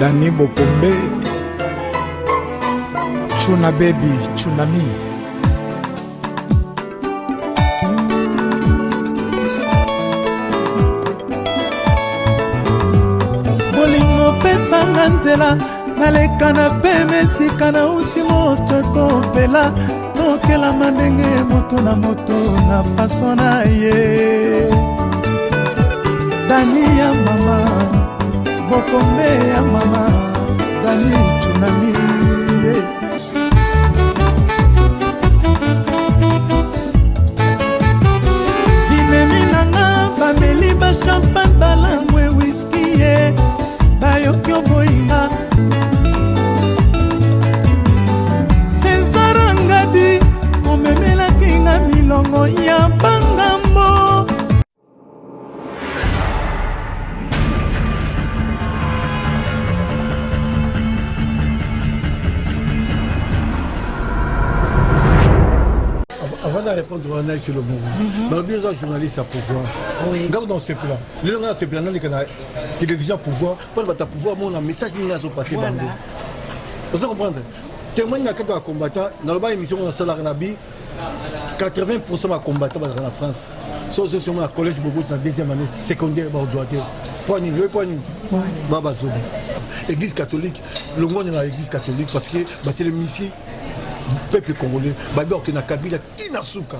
Dani Bokombe Chuna Baby Tsunami Bolingo pesanga nzela naleka na peme esika nauti moto ekopela tokelama ndenge moto na moto na faso na ye dani ya mama bokombe ya mama dani tsunami Binemi na nga bameli ba champagne balangwe whisky ye bayoki oboyinga César Ngadi omemelaki nga milongo ya bangambo Avant de répondre wana sur le bongo balobi eza journaliste ya pouvoir nga kuna osepela lelo nga nasepela naleka na télévision pouvoir mpona bato ya pouvoir mona message nini azopase bango oza comprendre témoigne na kati ya combattant naloba émission ngo nasalaka na bi 80 pourcent ba combattant bazalaka na france so ozosi yango na collège bokuti na deuxième année secondaire bakozwa te mpo nini oyo mpo nini ba bazoba église catholique longonya na église catholique parce que batelemisi peuple congolais babi bakokende na kabila ti na suka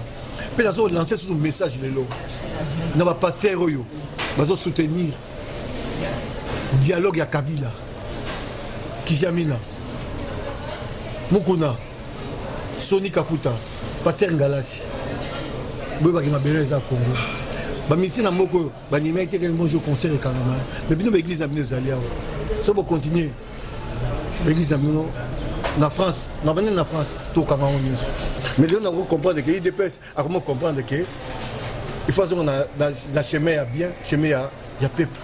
mpe nazo lance susu message lelo na bapaster oyo bazo soutenir dialogue ya kabila kiziamina mukuna Sony Kafuta, Pasteur Ngalasi, boyebaki mabele eza Congo. Ba musiciens na mboka oyo bandimaki te ke bonjour concert ekangama. Mais bino ba église na bino ezali awa. So bo continuer ba église na bino na France, na bande na France tokanga yango nyonso. Mais lelo nango comprendre que UDPS akomi comprendre que il faut azonga na, na, na chemin ya bien, chemin ya, ya peuple.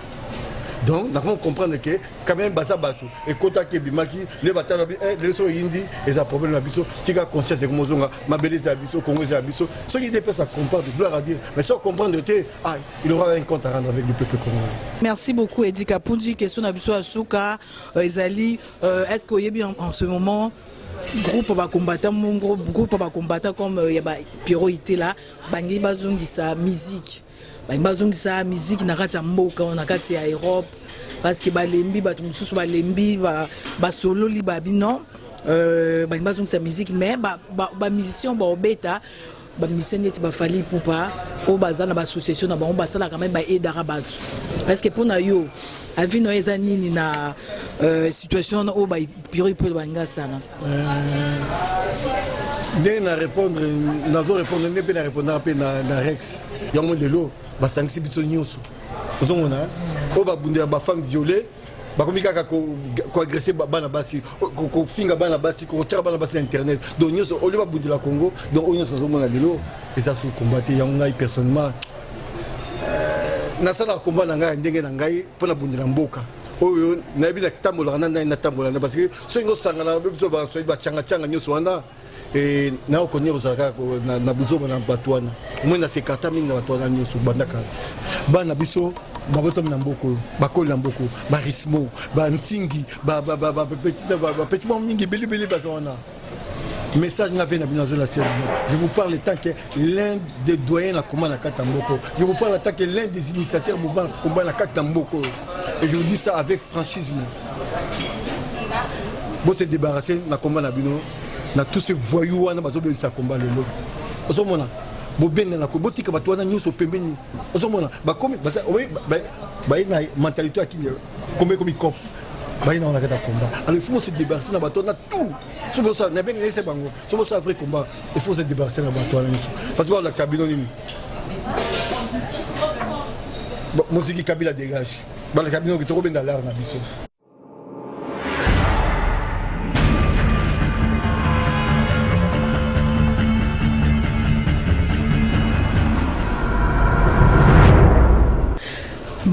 Donc nakomi comprendre que quand même baza bato ekotaki ebimaki nde batala bi eh, lelo soki eyindi eza problème na biso tika conscience ekomi ozonga mabele eza ya biso congo eza ya biso soki idps a comprendre gloire à Dieu mais soki comprendre te ah, il aura un compte à rendre avec le peuple congolais. Merci beaucoup Eddy Kapundi. Question na biso ya suka euh, ezali euh, est-ce que oyebi en, en ce moment groupe ba combattant groupe ba combattant comme euh, ya ba Pierrot Itela bangi bazongisa musique balingi bazongisa musique na kati ya mboka na kati ya Europe parce que balembi bato mosusu balembi basololi ba babi non euh, balingi bazongisa musique mais bamusicien ba, ba baobeta bamusicien neti bafali ipupa oyo baza na baassociation na bango basalaka meme baedaka bato parce que mpo na yo avis na yo eza nini na euh, situation wana oyo bapiro ipo balingi asala ndenge na répondre nazo répondre nde mpe na répondaka mpe na, na rex yango lelo basangisi biso nyonso ozomona oyo babundela bafemme violée bakomi kaka koagresse bana basi kofinga bana basi kotyaka bana basi na internet donc nyonso olie babundela congo donc oyo nyonso nazomona lelo eza su combat te yango ngai personnellement euh, nasalaka combat na ngai ya ndenge na ngai mpo nabundela mboka oyo nayebi natambolaka na nani natambola na parce que soki ngosangana biso baswahili bacangacanga nyonso wana e naokonia kozala kaka na buzoba na bato wana omoi na sekarta mingi na bato wana nyonso banda kala bana biso babotami na mboka oyo bakoli na mboka oyo barismo bantingi bapeti mwa mingi ebelebele baza wana message nga ve na bino azola sel je vous parle tant que l'un des doyens na combat na kati ya mboka je vous parle en tant que l'un des initiateurs mouvement combat na kati ya mboka et je vous dis ça avec franchisme bo se débarrasser na combat na bino na tous ces voyous wana bazobebisa combat lelo ozomona bobengana ko botika bato wana nyonso pembeni ozomona bakomi baye na mentalité ya kini kombe ekomi cop baye na wana kati ya combat alors il faut se débarrasser na bato wana tout soki bosala nabengi nayese bango soki bosala vrai combat il faut se débarrasser na bato wana nyonso parce que balakisa bino nini moziki kabila dégage balakisa bino tokobenda lar na biso.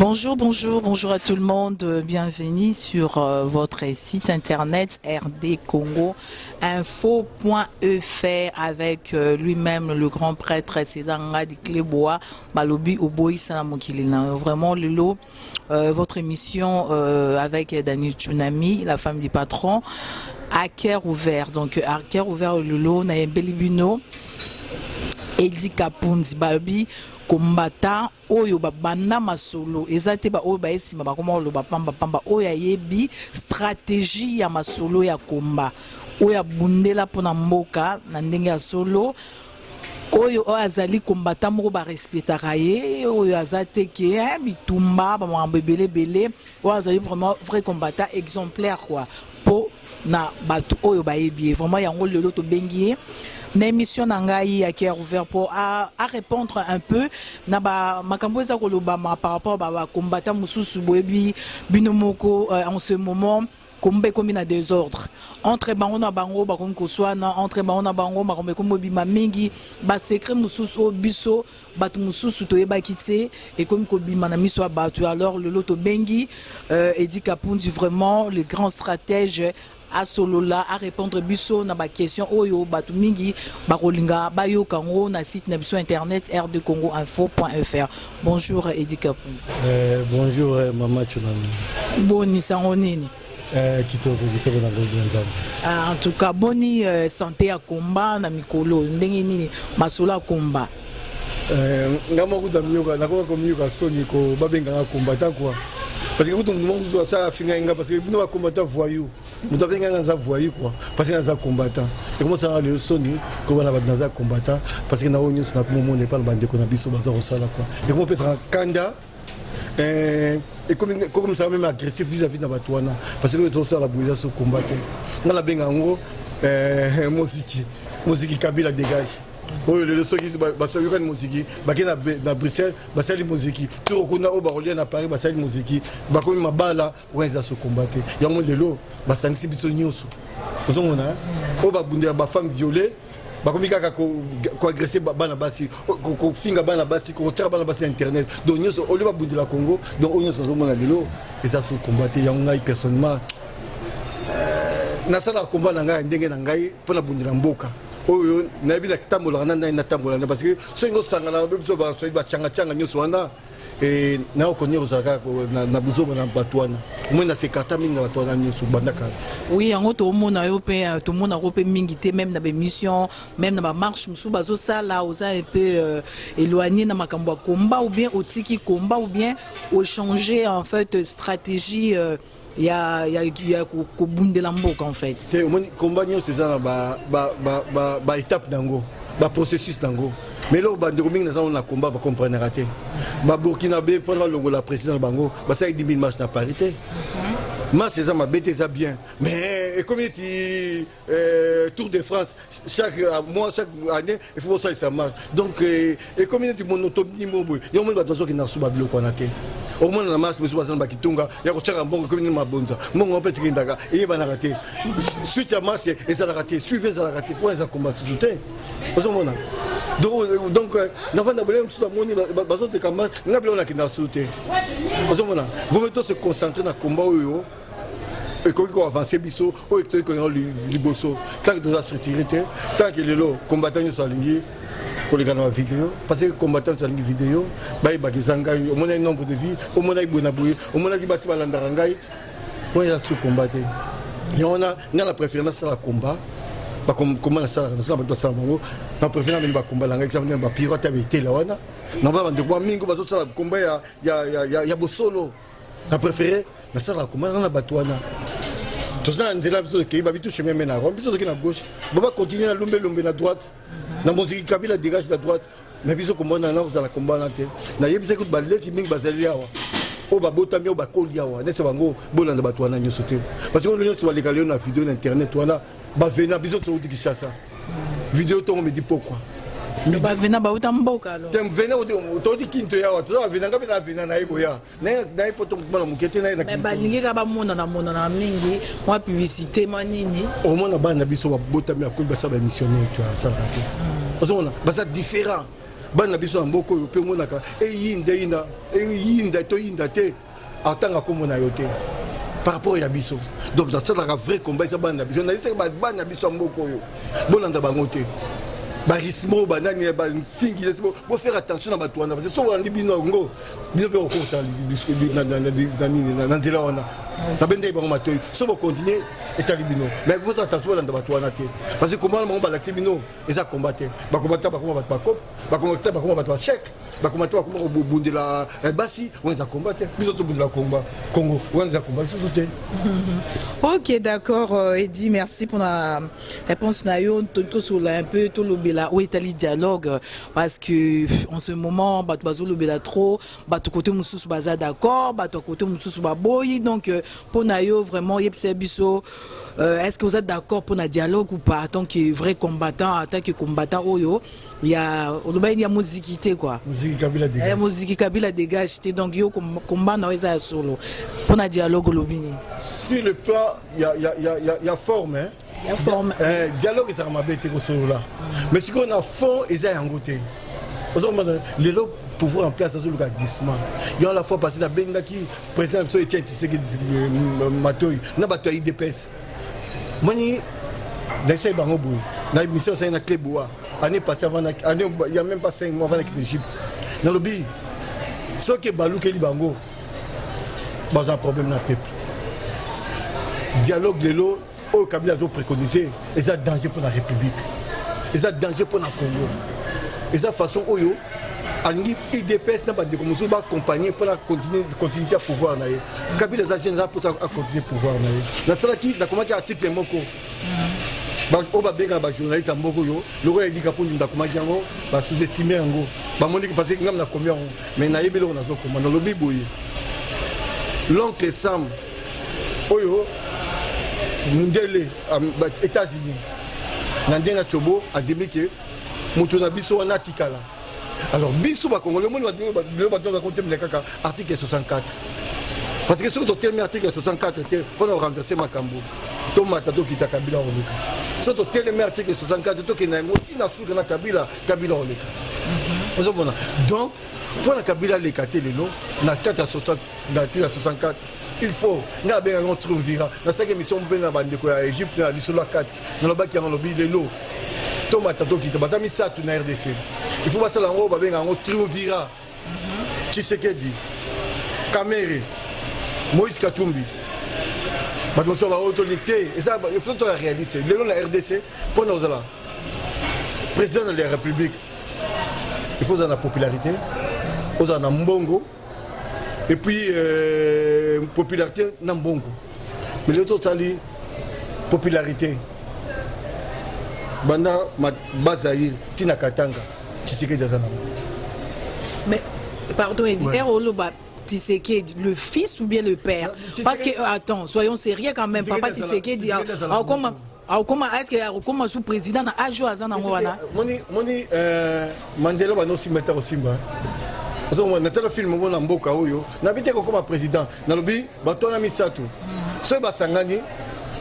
Bonjour, bonjour, bonjour à tout le monde. Bienvenue sur votre site internet rdcongoinfo.fr avec lui-même le grand prêtre César Ngadi Clébois, Balobi Oboïsa na mokili na yo. Vraiment, lelo, votre émission avec Daniel Tsunami, la femme du patron, à cœur ouvert. Donc, à cœur ouvert, lelo, nayembeli bino, Eddy Kapundi, Balobi, combattant oyo babanda masolo eza te, baoyo baye nsima bakoma koloba pambapamba. Oyo ayebi stratégie ya masolo ya komba, oyo abundela mpona mboka na ndenge ya solo, oyo azali kombata moko barespectaka ye, oyo aza te ke bitumba bamakambo ebele ebele, oyo azali vraiment vrai combattant exemplaire quoi, mpo na bato oyo bayebi ye vraiment. Yango lelo tobengi ye na émission na ngai ya cœur ouvert mpo a répondre un peu na bamakambo eza kolobama par rapport bacombattant mosusu. Boyebi bino moko, en ce moment komba ekomi na désordre entre bango na bango, bakomi koswana entre bango na bango, makambo ekomi kobima mingi, basecret mosusu oyo biso bato mosusu toyebaki te ekomi kobima na miso ya bato. Alors lelo tobengi Eddy Kapundi, vraiment le grand stratège, asolola, arépondre biso na baquestion oyo bato mingi bakolinga bayoka yango na site na biso internet rdcongoinfo.fr. Bonjour Eddy Kapundi. Bonjour mama Tsunami. Boni sango nini? Kitoko kitoko na ngolu ya Nzambe. Ah, en tout cas boni santé ya komba na mikolo, ndenge nini masolo ya komba? Nga moko kuta miyoka, nakoka komiyoka soni ko babenganga combattant quoi, parce que kutu motu moko kutu asala afingai nga parce que bino bacombattant voyou, moto abenganga naza voyou quoi, parce que naza combattant. Ekomosalanga lelo soni kobana bato naza combattant, parce que na oyo nyonso nakomomona epa na bandeko na biso baza kosala quoi, ekomopesaka kanda, ekomisaka même agressif vis-à-vis na bato wana, parce que ezosala boye eza so combat te. Nga nabenga yango moziki, moziki Kabila dégage. Oyo lelo soki basayokani moziki, bake na Bruxelles basali moziki, toko kuna oyo bakolia na Paris basali moziki, bakomi mabala wana, eza so combat te. Yango lelo basangisi biso nyonso, ozomona oyo babundela bafemme violée bakomi kaka koagresser bana basi, kofinga bana basi, kotiaka bana basi na internet. Donc nyonso oyo babundela Congo, donc oyo nyonso nazomona lelo eza so combat te. Yango ngai personnellement nasalaka combat na ngai ya ndenge na ngai mpo nabundela mboka oyo nayebi natambolaka na nai natambola na, parce que soki ngosangana biso baswahili bacangacanga nyonso wana, naokonia kozala kaka na buzoba na bato wana. Omoi nasekarta mingi na bato wana nyonso banda kala. Oui, yango tomona yo mpe, tomonako mpe mingi te, même na baémission, même na bamarche mosusu bazosala, oza un peu éloigné na makambo ya combat, ou bien otiki combat, ou bien ochanger en fait stratégie ya kobundela mboka en fait? Te, omoni combat nyonso eza na baétape na yango, baprocessus na yango. Mais eloko bandeko mingi naza na combat bacomprenaka te, baburkinabe mpona balongola président na bango basalaki 10 000 marche na Paris te. Marche eza mabe te, eza bien, mais ekomi neti Tour de France, chaque mois, chaque année il faut bosalisa marche. Donc ekomi neti monotonie mo boye. Yango moni bato bazokenda so babiloko wana te. Okomona na marche mosusu baza na bakitunga ya kotiaka mbongo, ekomi nini, mabonza mbongo mpe tikendaka, eyebanaka te, suite ya marche ezalaka te, suivi ezalaka te. Wana eza combat susu te, ozomona. Donc navanda bolenge mosusu, namoni bazoteka marche, nga biloko nakendaka susu te, ozomona. Vaut mieux to se concentrer na combat oyo ekoki koavancer biso, oyo toki kokenda liboso. Tant que toza structuré te, tant que lelo combattant nyonso alingi koleka na bavideo, parce que combattant nyonso alingi video, bayebaka eza ngai, omonaki nombre de vues, omonaki boye na boye, omonaki basi balandaka ngai, oyo eza su combat te. Yango wana ngai na préféré nasala combat, bakomba nasalaka, nasala bato basala bango, na préféré nameni bakomba na ngai, exemple na bapirote ya betela wana, na ba bandeko ba mingi bazosala komba ya bosolo. Na préféré nasalaka komba na bato wana. Toza na nzela, biso tokei, babi chemin mène à Rome. Biso toki na gauche, bo bacontinue na lumbe lumbe na droite, na moziki Kabila dégage na droite. Mais biso komba na kozala komba wana te. Nayebisaki kutu baleki mingi bazali awa, oyo babotami, oyo bakoli awa, nese bango bolanda bato wana nyonso te, parce que oyo nyonso baleka lelo na video na internet wana, bavena biso touti Kinshasa, video ntongo midi pokwa. Bavena bauta mboka alors? Te, vena touti Kinto yawa, toza bavena. Nga mpe na vena naye koya naye po mwana moke te naye. Mais balingi kaka bamonana monana mingi, mwa publicité, mwa nini. Omona bana na biso babotami, akoli, basala baémissionnaire to asalaka te, ozomona baza différent. Bana na biso ya mboka oyo mpe omonaka eyinda eyinda eyinda toyinda te, atanga kombo na yo te par rapport ya biso. Donc nasalaka vrai combat, eza bana na biso. Nayesaki bana na biso ya mboka oyo, bolanda bango te, barismo, banani, bansingi, bofaire attention na bato wana, parce que soki olandi bino yango, bino mpe okota na nzela wana. Nabendaki bango matoi, so bocontinue, etali bino, mais faut attention, bolanda bato wana te, parce que komona bango balakisi bino eza combat te. Bakombata bakoma bato bakope, bakombata bakoma bato bachèque, bakombata bakoma kobundela basi. Wana eza combat te. Biso tobundela combat Congo, wana eza combat lisusu te. Ok, d'accord, Eddy, merci pour la réponse na yo. Tosolola un peu, tolobela oyo etali dialogue, parce que en ce moment bato bazolobela trop. Bato côté mosusu baza d'accord, bato ya côté mosusu baboyi. Donc mpo na yo vraiment, yebisa biso, est-ce que vous êtes d'accord pour na dialogue ou pas, en tant que vrai combattant, en tant que combattant oyo ya olobaki ya moziki te quoi? Moziki Kabila Ya dégage. Moziki Kabila dégage te. Donc yo, combat na yo eza ya solo mpo na dialogue, olobi nini? Sur le plan ya forme, hein? Ya forme. Dialogue ezalaka mabe te, kosolola, mais sikoyo na fond eza yango te. Ozokomana lelo pouvoir en place azoluka glissement yango. La fois passé nabengaki président na biso Etienne Tshisekedi matoi na bato ya UDPS. Moni naesali bango boye na émission asali na Clé Boa année passée, avant année, il y a même pas 5 mois avant nakende Égypte. Nalobi soki ebalukeli bango, baza na problème na peuple. Dialogue lelo oyo Kabila azopréconise eza danger mpo na République, eza danger mpo na Congo. Eza façon oyo alingi UDPS na bandeko mosusu baaccompagne mpona continuité ya pouvoir na ye. Kabila eza jeune, aza mposa acontinue pouvoir na ye. Nasalaki, nakomaki article moko oyo babengaka bajournaliste ya mboka oyo lokola Edika Mpondi. Nakomaki yango, basous-estime yango, bamoni parce que ngam nakomi yango, mais nayebi eloko nazokoma. Nalobi boye: l'oncle Sam oyo mundele, États-Unis, na ndenge ya Tsobo, andimi ke moto na biso wana atikala. Alors biso bakongoli, omoni lelo bato bakotemela kaka article 64, parce que soki totelemi article 64 te mpona korenverse makambo, tomata tokita, Kabila koleka. Soki totelemi article 64, tokende yango ntina suka na Kabila, Kabila koleka. Ozomona, donc mpona Kabila aleka te lelo na kati ya 64, il faut ngai nabenga yango triumvirat. Nasalaki émission mpe na bandeko ya Égypte na lisolo ya kati, nalobaki yango. Lobi lelo tomata tokita, baza misato na RDC, il faut basala yango, babenga yango triumvirat: Tshisekedi, Kamerhe, Moïse Katumbi. Bato mosusu baotoli te, eza faut toya réaliste. Lelo na RDC, mpona kozala président de la République, il faut ozala na popularité, ozala na mbongo, et puis popularité na mbongo. Mais lelo totali popularité, banda Bazaire ntina Katanga, Tshisekedi aza nango. Mais pardon, Eddy, ouais. Oloba Tshisekedi, le fils ou bien le père? Parce que, attends, soyons sérieux quand même. Papa Tshisekedi, comment akoma, est-ce que akoma sous président na âge oyo aza nango wana? Moni Mandela banda osimba ete kosimba. Ozomona, natala film moko na mboka oyo, nabi te kokoma président. Nalobi bato wana misato soki basangani,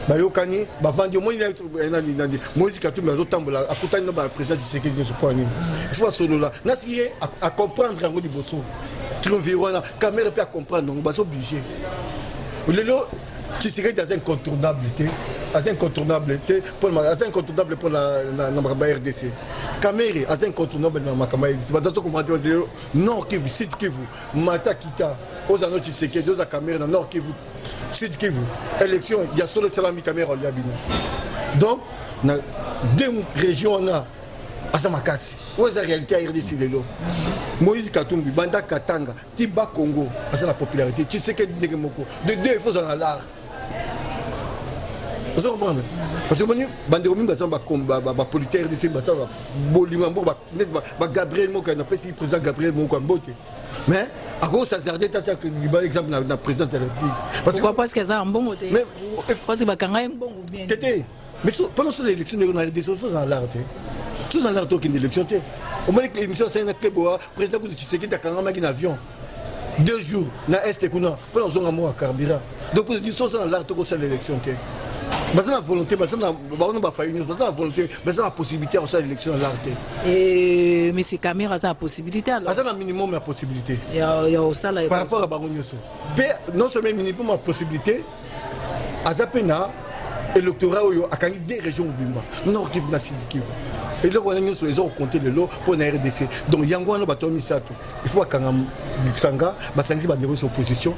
bayokani, bavandi. Omoni nani, Moïse Katumbi azotambola, akutani na baprésident Tshisekedi nyonso. Mpo nini? Il faut basolola. Nasiki ye acomprendre yango liboso, triumvirat wana. Kamerhe mpe acomprendre yango, baza obligé. Lelo Tshisekedi aza incontournable te, aza incontournable te, aza incontournable mpo na makambo ya RDC. Kamerhe aza incontournable na makambo ya RDC. Bato azocomprendre lelo Nord Kivu, Sud Kivu, mata kita, oza no Tshisekedi, oza Kamerhe na Nord Kivu, Sud Kivu. Élection ya solo esalami, Kamerhe alia bino. Donc na deux région wana aza makasi. Oyo eza réalité ya RDC lelo. Moïse Katumbi, banda Katanga ti Bakongo, aza na popularité. Tshisekedi ndenge moko. De deux, il faut ozala na l'art. Oza comprendre, parce que moni bandeko mingi baza bapolitique RDC, baza bolingo ya mboka, neti baGabriel moko. Napesi président Gabriel moko ya mbote, mais akosazarde tata libala exemple na président de la République. Pourquoi? Parce que aza na mbongo te, parce que bakanga ye mbongo bien. Te te, mais pendant sur l'élection ndeko na RDC, oza na l'art te. Soza na l'art te, okende élection te. Omoni émission asali na Cleboa, président kutu Tshisekedi akangamaki na avion 2 jours na Est kuna mpona ozonga moko ya carburant. Donc soza na l'art te, okosala élection te. Baza na volonté, baza na bango na bafayi nyonso, baza na volonté, baza na possibilité ya kosala élection na lar te. Et monsieur Kamerhe aza na possibilité alors? Aza na minimum ya possibilité ya kosala. Par rapport à bango nyonso. Mpe non seulement minimum ya possibilité, aza mpe na électorat oyo akangi deux régions mobimba, Nord Kivu na Sud Kivu. Eloko wana nyonso eza kocompter lelo mpo na RDC. Donc yango wana, bato ya misato, il faut bakanga bisanga, basangisi bandeko nyonso opposition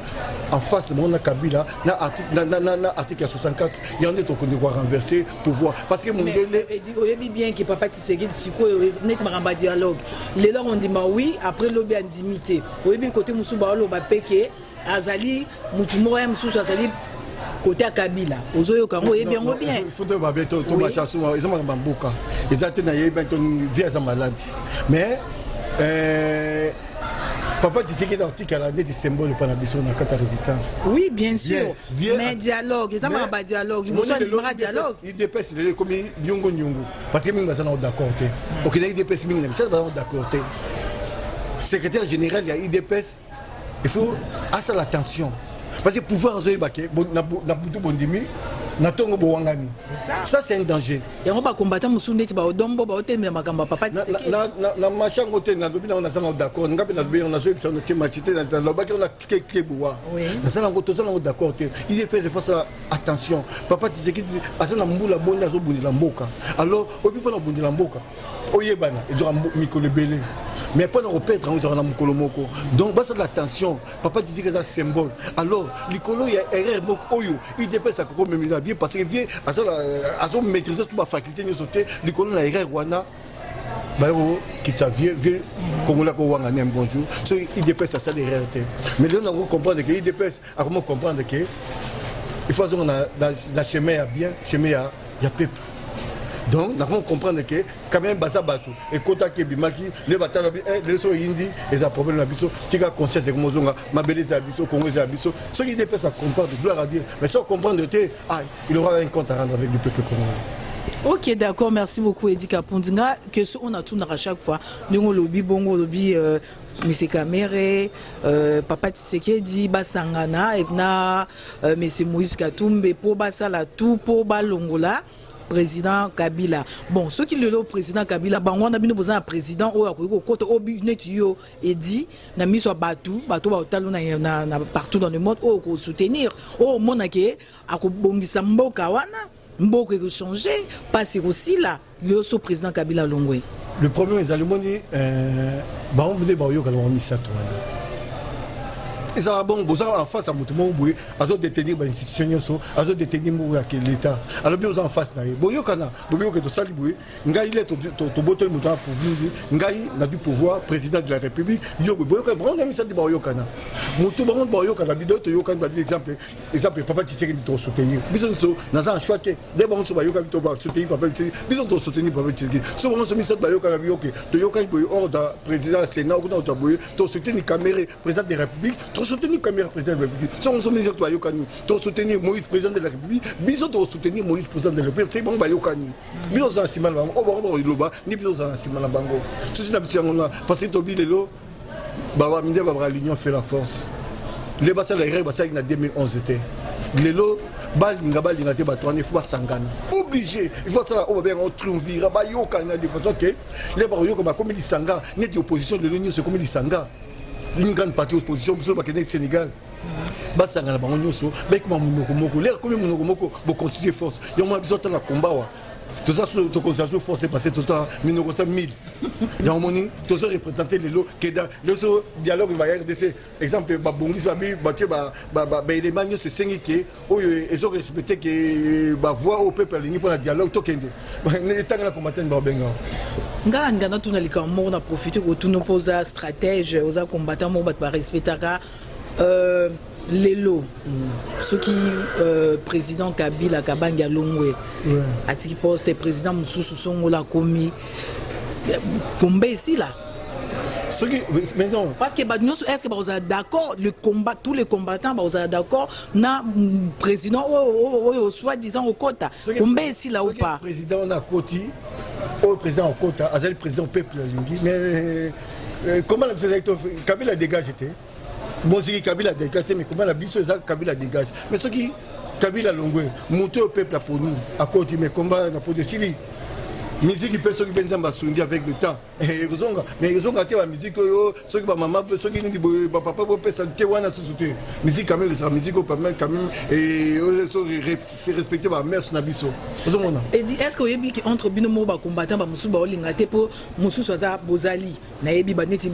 en face bango na Kabila na article ya 64. Yango nde tokondi korenverser pouvoir, parce que mondele Oyebi bien ke papa Tshisekedi sikoyo, neti makambo ya dialogue, lelo akondima oui, après lobi andimi te. Oyebi kote mosusu baoloba mpe ke azali mutu moko ya mosusu, azali kote ya Kabila. Ozoyoka yango, oyebi yango bien. Faut toyeba bien, tomacha eza makambo ya mboka, eza te nayebi to vie aza maladi. Mais papa Tshisekedi atikala neti symbole mpa na biso na kati ya résistance. Oui, bien sûr, mais dialogue eza makambo ya dialogue, liboso andimaka dialogue. UDPS lelo ekomi niongo niongo, parce que mingi baza nango d'accord te. Okendaki UDPS, mingi na biso baza nango d'accord te. Secrétaire général ya UDPS, il faut asala attention, parce que pouvoir azoyeba ke na butu bondimi, na ntongo bowangani. Ça, c'est un danger. Yango bacombattants mosusu ndeti baodombo baotemela makambo ya papa Tshisekedi. Na marché yango te, nalobi nango, naza nango d'accord. Nga mpe nalobi yango, nazoyebisa na tie marché te, nalobaki yango na kebowa, naza nango, toza nango d'accord te. UDPS, il faut asala attention. Papa Tshisekedi aza na mbula boni azobundela mboka. Alors oyebi, mpona kobundela mboka oyebana, ezwaka mikolo ebele, mais mpona koperdre yango ezwaka na mokolo moko. Donc basala attention. Papa Tshisekedi aza symbole. Alors likolo ya erreur moko oyo UDPS akokomemela bien, parce que vie azomaîtrise tout bafaculté nyonso te, likolo na erreur wana bayokokita vie, vie congolais akowanga ne bonjour soki UDPS asali erreur te. Mais lelo nango comprendre ke UDPS akoma comprendre ke il faut azonga na chemin ya bien, chemin ya peuple. Donc nakoma comprendre ke quand même baza bato ekotaki, ebimaki nde batala bi lelo so oyindi, eza problème na biso. Tika conscience ekoma ozonga, mabele eza ya biso, Congo eza ya biso. Soki UDPS comprendre, gloire à Dieu, mais soki comprendre te, ah, il aura un compte à rendre avec le peuple congolais. Ok, d'accord, merci beaucoup Eddy Kapundi. Nga question on atunaka chaque fois, ndenge olobi bongo, olobi monsieur Kamerhe, papa Tshisekedi basangana na monsieur Moïse Katumbi mpo basala tout mpo balongola président Kabila. Bon, soki lelo président Kabila, bango wana, bino boza na président oyo akoki kokota oyo neti yo Eddy na miso ya bato, bato baotala na partout dans le monde, oyo kosoutenir, oyo omonake akobongisa mboka wana, mboka ekochange, mpasi ekosila lelo so président Kabila alongwe? Le problème ezali, moni bango nde baoyokana, bango misato wana ezala bongo. Boza en face ya moto moko boye azodétenir bainstitution nyonso, azodétenir moko ya l'État. Alobi oza en face na ye, boyokana, bobiyoke tosali boye, ngai le tobotoli moto wana pouvoir, ngai nazwi pouvoir président de la République, yo boye, boyokana. Bango na misato baoyokana, moto bango baoyokana, bido toyokani, babi exemple papa Tshisekedi tosoutenir biso nyonso, naza na choix te. Nde bango nyonso bayokani, to basoutenir papa Tshisekedi, biso tosoutenir papa Tshisekedi. So bango nyonso misato bayokana, biyoke toyokani boye, ordre président ya Sénat okuna koto boye, tosoutenir Kamerhe président de la République, tosoutenir Kamerhe président de la République. So bango nyonso misato bayokani, tosoutenir Moïse président de la République, biso tosoutenir Moïse président de la République. Soki bango bayokani, biso ozala na nsima na bango, oyo bango bakoloba nde biso ozala na nsima na bango. Susi na biso yango na, parce que tobi lelo baminde babaka l'union fait la force. Le basala erreur basalaki na 2011 te, lelo balinga balinga te, bato wana il faut basangana, obligé, il faut asala oyo babengaka triumvirat, bayokana de façon ke le bakoyoka, bakomi lisanga neti opposition. Lelo nyonso ekomi lisanga, une grande partie opposition biso bakende Sénégal, basangana bango nyonso, bekoma monoko moko. Lere komi monoko moko, bocontinue force yango mona biso atala komba wa toza tokontinue so force, parce que toza minoko ta 1000. Yango moni tozo représente lelo ke lelo so dialogue ba RDC, exemple, babongisi, babi batie baélément nyonso esengi ke oyo ezorespecte ke bavoix oyo peuple alingi mpona dialogue, tokende etangela combattant babenga. Nga nga natuna likambo moko, na profite kotuna mpo oza stratège, oza combattant moko bato barespectaka. Lelo soki président Kabila Kabangi alongwe, atiki poste, président mosusu songola akomi, komba esila? Soki, mais non. Parce que bato nyonso, est ce que bakozala d'accord, le combat, tous les combattants bakozala d'accord na président oyo soi-disant okota? Komba esila ou pas? Président wana akoti, oyo président akota azali président peuple alingi, mais comment na biso ezali Kabila dégage te. Bon, soki Kabila dégage te, mais comment na biso eza Kabila dégage? Mais soki Kabila longwe, moto oyo peuple aponi akoti, mais combat na poto esili. Miziki mpe soki mpe Nzambe asungi, avec le temps ekozonga, mais ekozonga te. Bamiziki oyo, soki bamama, soki nini boye, bapapa bopesa te wana susu te. Musique quand même ezala musique oyo quand même respecte bamœurs na biso, ozomona. Edi, est ce que oyebi ke entre bino moko bacombattant, bamosusu baolinga te, mpo mosusu aza bozali, nayebi baneti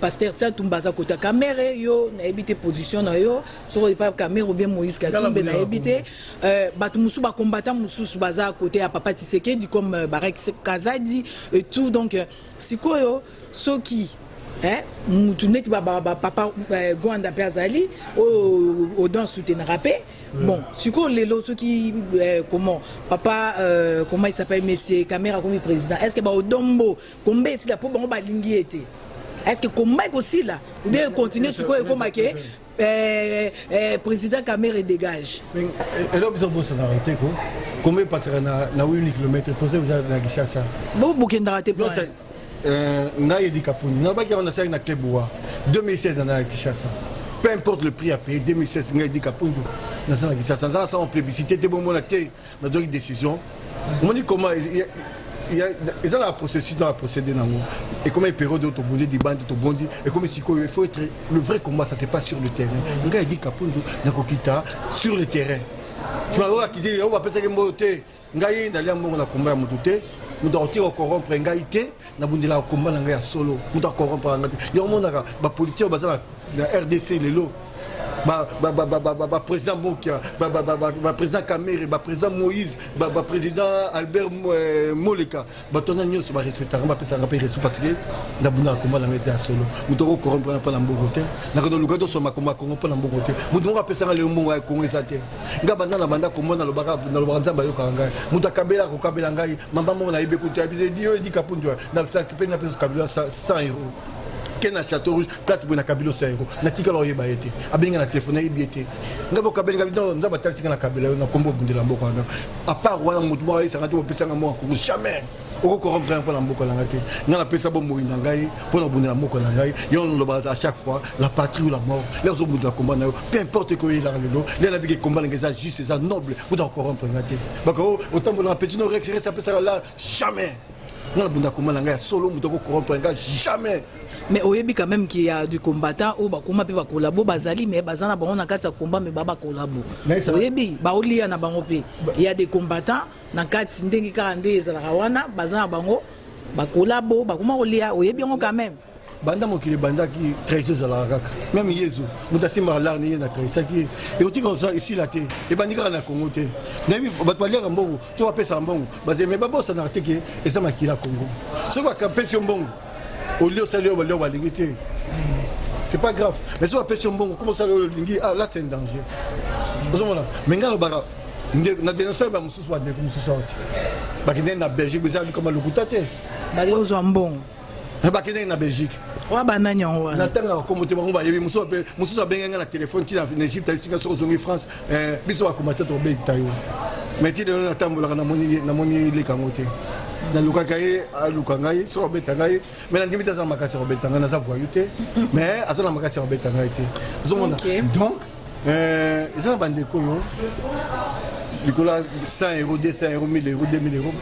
pasteur Tia Tumba aza kota Kamerhe, yo nayebi te position na yo soki epa Kamerhe ou bien Moïse Katumbi, nayebi te. Bato mosusu, bacombattant mosusu baza côté ya papa Tisekedi comme Barex Kazadi et tout. Donc sikoyo soki mutu neti bapapa Gwanda mpe azali oyo Odon soutenaka mpe, bon, sikoyo lelo soki comment papa, comment il s'appelle, monsieur Kamerhe akomi président, est ce que baodombo kombe esila mpo bango balingi ye te? Est ce que komba ekosila ou bien econtinue? Sikoyo ekóma ke président Kamerhe dégage. Eloko biso bosanaka te, ko komba epasaka na 8000 km, pose eza na Kinshasa. Bo bokendaka te? Ngai Edi Kapuni, nalobaki yango, nasalaki na Club Wa 2016, naza na Kinshasa, peu importe le prix à payer. 2016, ngai Edi Kapundu naza na Kinshasa, naza nasala plébiscité te, bomona te. Nazwaki décision. Omoni comment eza na processus, na procédé nango. Ekomi période oyo tobondi libandi, tobondi, ekomi sikoyo il faut être le vrai combat, ça se passe sur le terrain. Ngai Edi Kapundu nakokita sur le terrain. Sima oyo akiti, oyo bapesaki mboyo te. Ngai nalia mbongo na komba ya motu te. Moto akoki kocorrompre ngai te. Nabundelaka komba na ngai ya solo, moto acorrompre ngai te. Yango monaka bapolitique oyo baza na RDC lelo, baprésident Mokia, baprésident Kamerhe, baprésident Moïse, baprésident Albert Moleka, bato wana nyonso barespectaka, bapesaka mpe respect, parce que nabundaka komba na ngai eza ya solo. Moto akocorrompre mpo na mbongo te. Nakende luka tosoma komba Kongo mpo na mbongo te. Moto moko apesanga lelo mbongo ya Kongo eza te. Ngai banda na banda kombo, nalobaka, Nzambe ayokaka ngai. Moto akabela, akokabela ngai mamba moko nayebi ekutu edi oyo Edi Kapundu mpe napesa kabila 100 euro, ke na Château Rouge, place boye na kabila 100 euro. Natikala oyeba ye te. Abengi na telefone, nayebi ye te. Ngai bokabelinga bino, Nzambe atalisika na kabela yo na kombo obundela mboka wana. À part wana, motu moko ayesanga te bopesanga moko Kongo, jamais okocorrompre mpo na mboka na ngai te. Ngai napesa bomoi na ngai mpo na kobundela mboka na ngai. Yo nalobaka à chaque fois: la patrie ou la mort. Lelo ozobundela komba na yo, peu importe ekoyelaka lelo. Lelo nabiki komba na ngai eza juste, eza noble. Kuta kocorrompre ngai te. Bako otambolaka petit no rex rex apesaka la, jamais. Ngai nabunda komba na ngai ya solo, moto akocorrompre ngai jamais. Mais oyebi quand même qu'il y a du combattant oyo bakoma mpe bakolabo bazali, mais baza na bango na kati ya combat, mais ba bakolabo, oyebi, baolia na bango mpe. Il y a des combattants na kati, ndenge kaka nde ezalaka wana, baza na bango bakolabo, bakoma kolia, oyebi yango quand même. Banda mokili ebandaki, trahison ezalaka kaka. Même Yezu, moto asimbaka lare ye na trahisaki ye. Ekotika esila te, ebandi kaka na Kongo te. Nayebi bato baliaka mbongo to bapesaka mbongo bazali, mais babosanaka te ke eza makila ya Kongo. Soki bakapesi yo mbongo, olie, osali oyo balia balingi te, c'est pas grave. Mais soki bapesi yo mbongo, comme osali oyo olingi, ah là, c'est un danger, ozomona. Mais ngai nalobaka na dénonce bamosusu, bandeko mosusu awa te, bakendeki na Belgique, eza likoma lokuta te. Bali ozwa mbongo. Bakendeki na Belgique. Wa banani yango wana? Natangaka kombo te, bango bayebi. Mosusu abengi ngai na telefone ntina na Egypte, atinga soki ozongi France, biso bakoma te, tobengita yo. Mais ti lelo natambolaka, namoni lekango te. Nalukaka ye, aluka ngai, soki abeta ngai, mais nandimi te. Aza na makasi ya kobeta ngai, naza voyou te, mais aza na makasi ya kobeta ngai te, ozomona. Donc eza na bandeko oyo likolo ya 100 euro, 200 euro, 1000 euro, 2000 euro,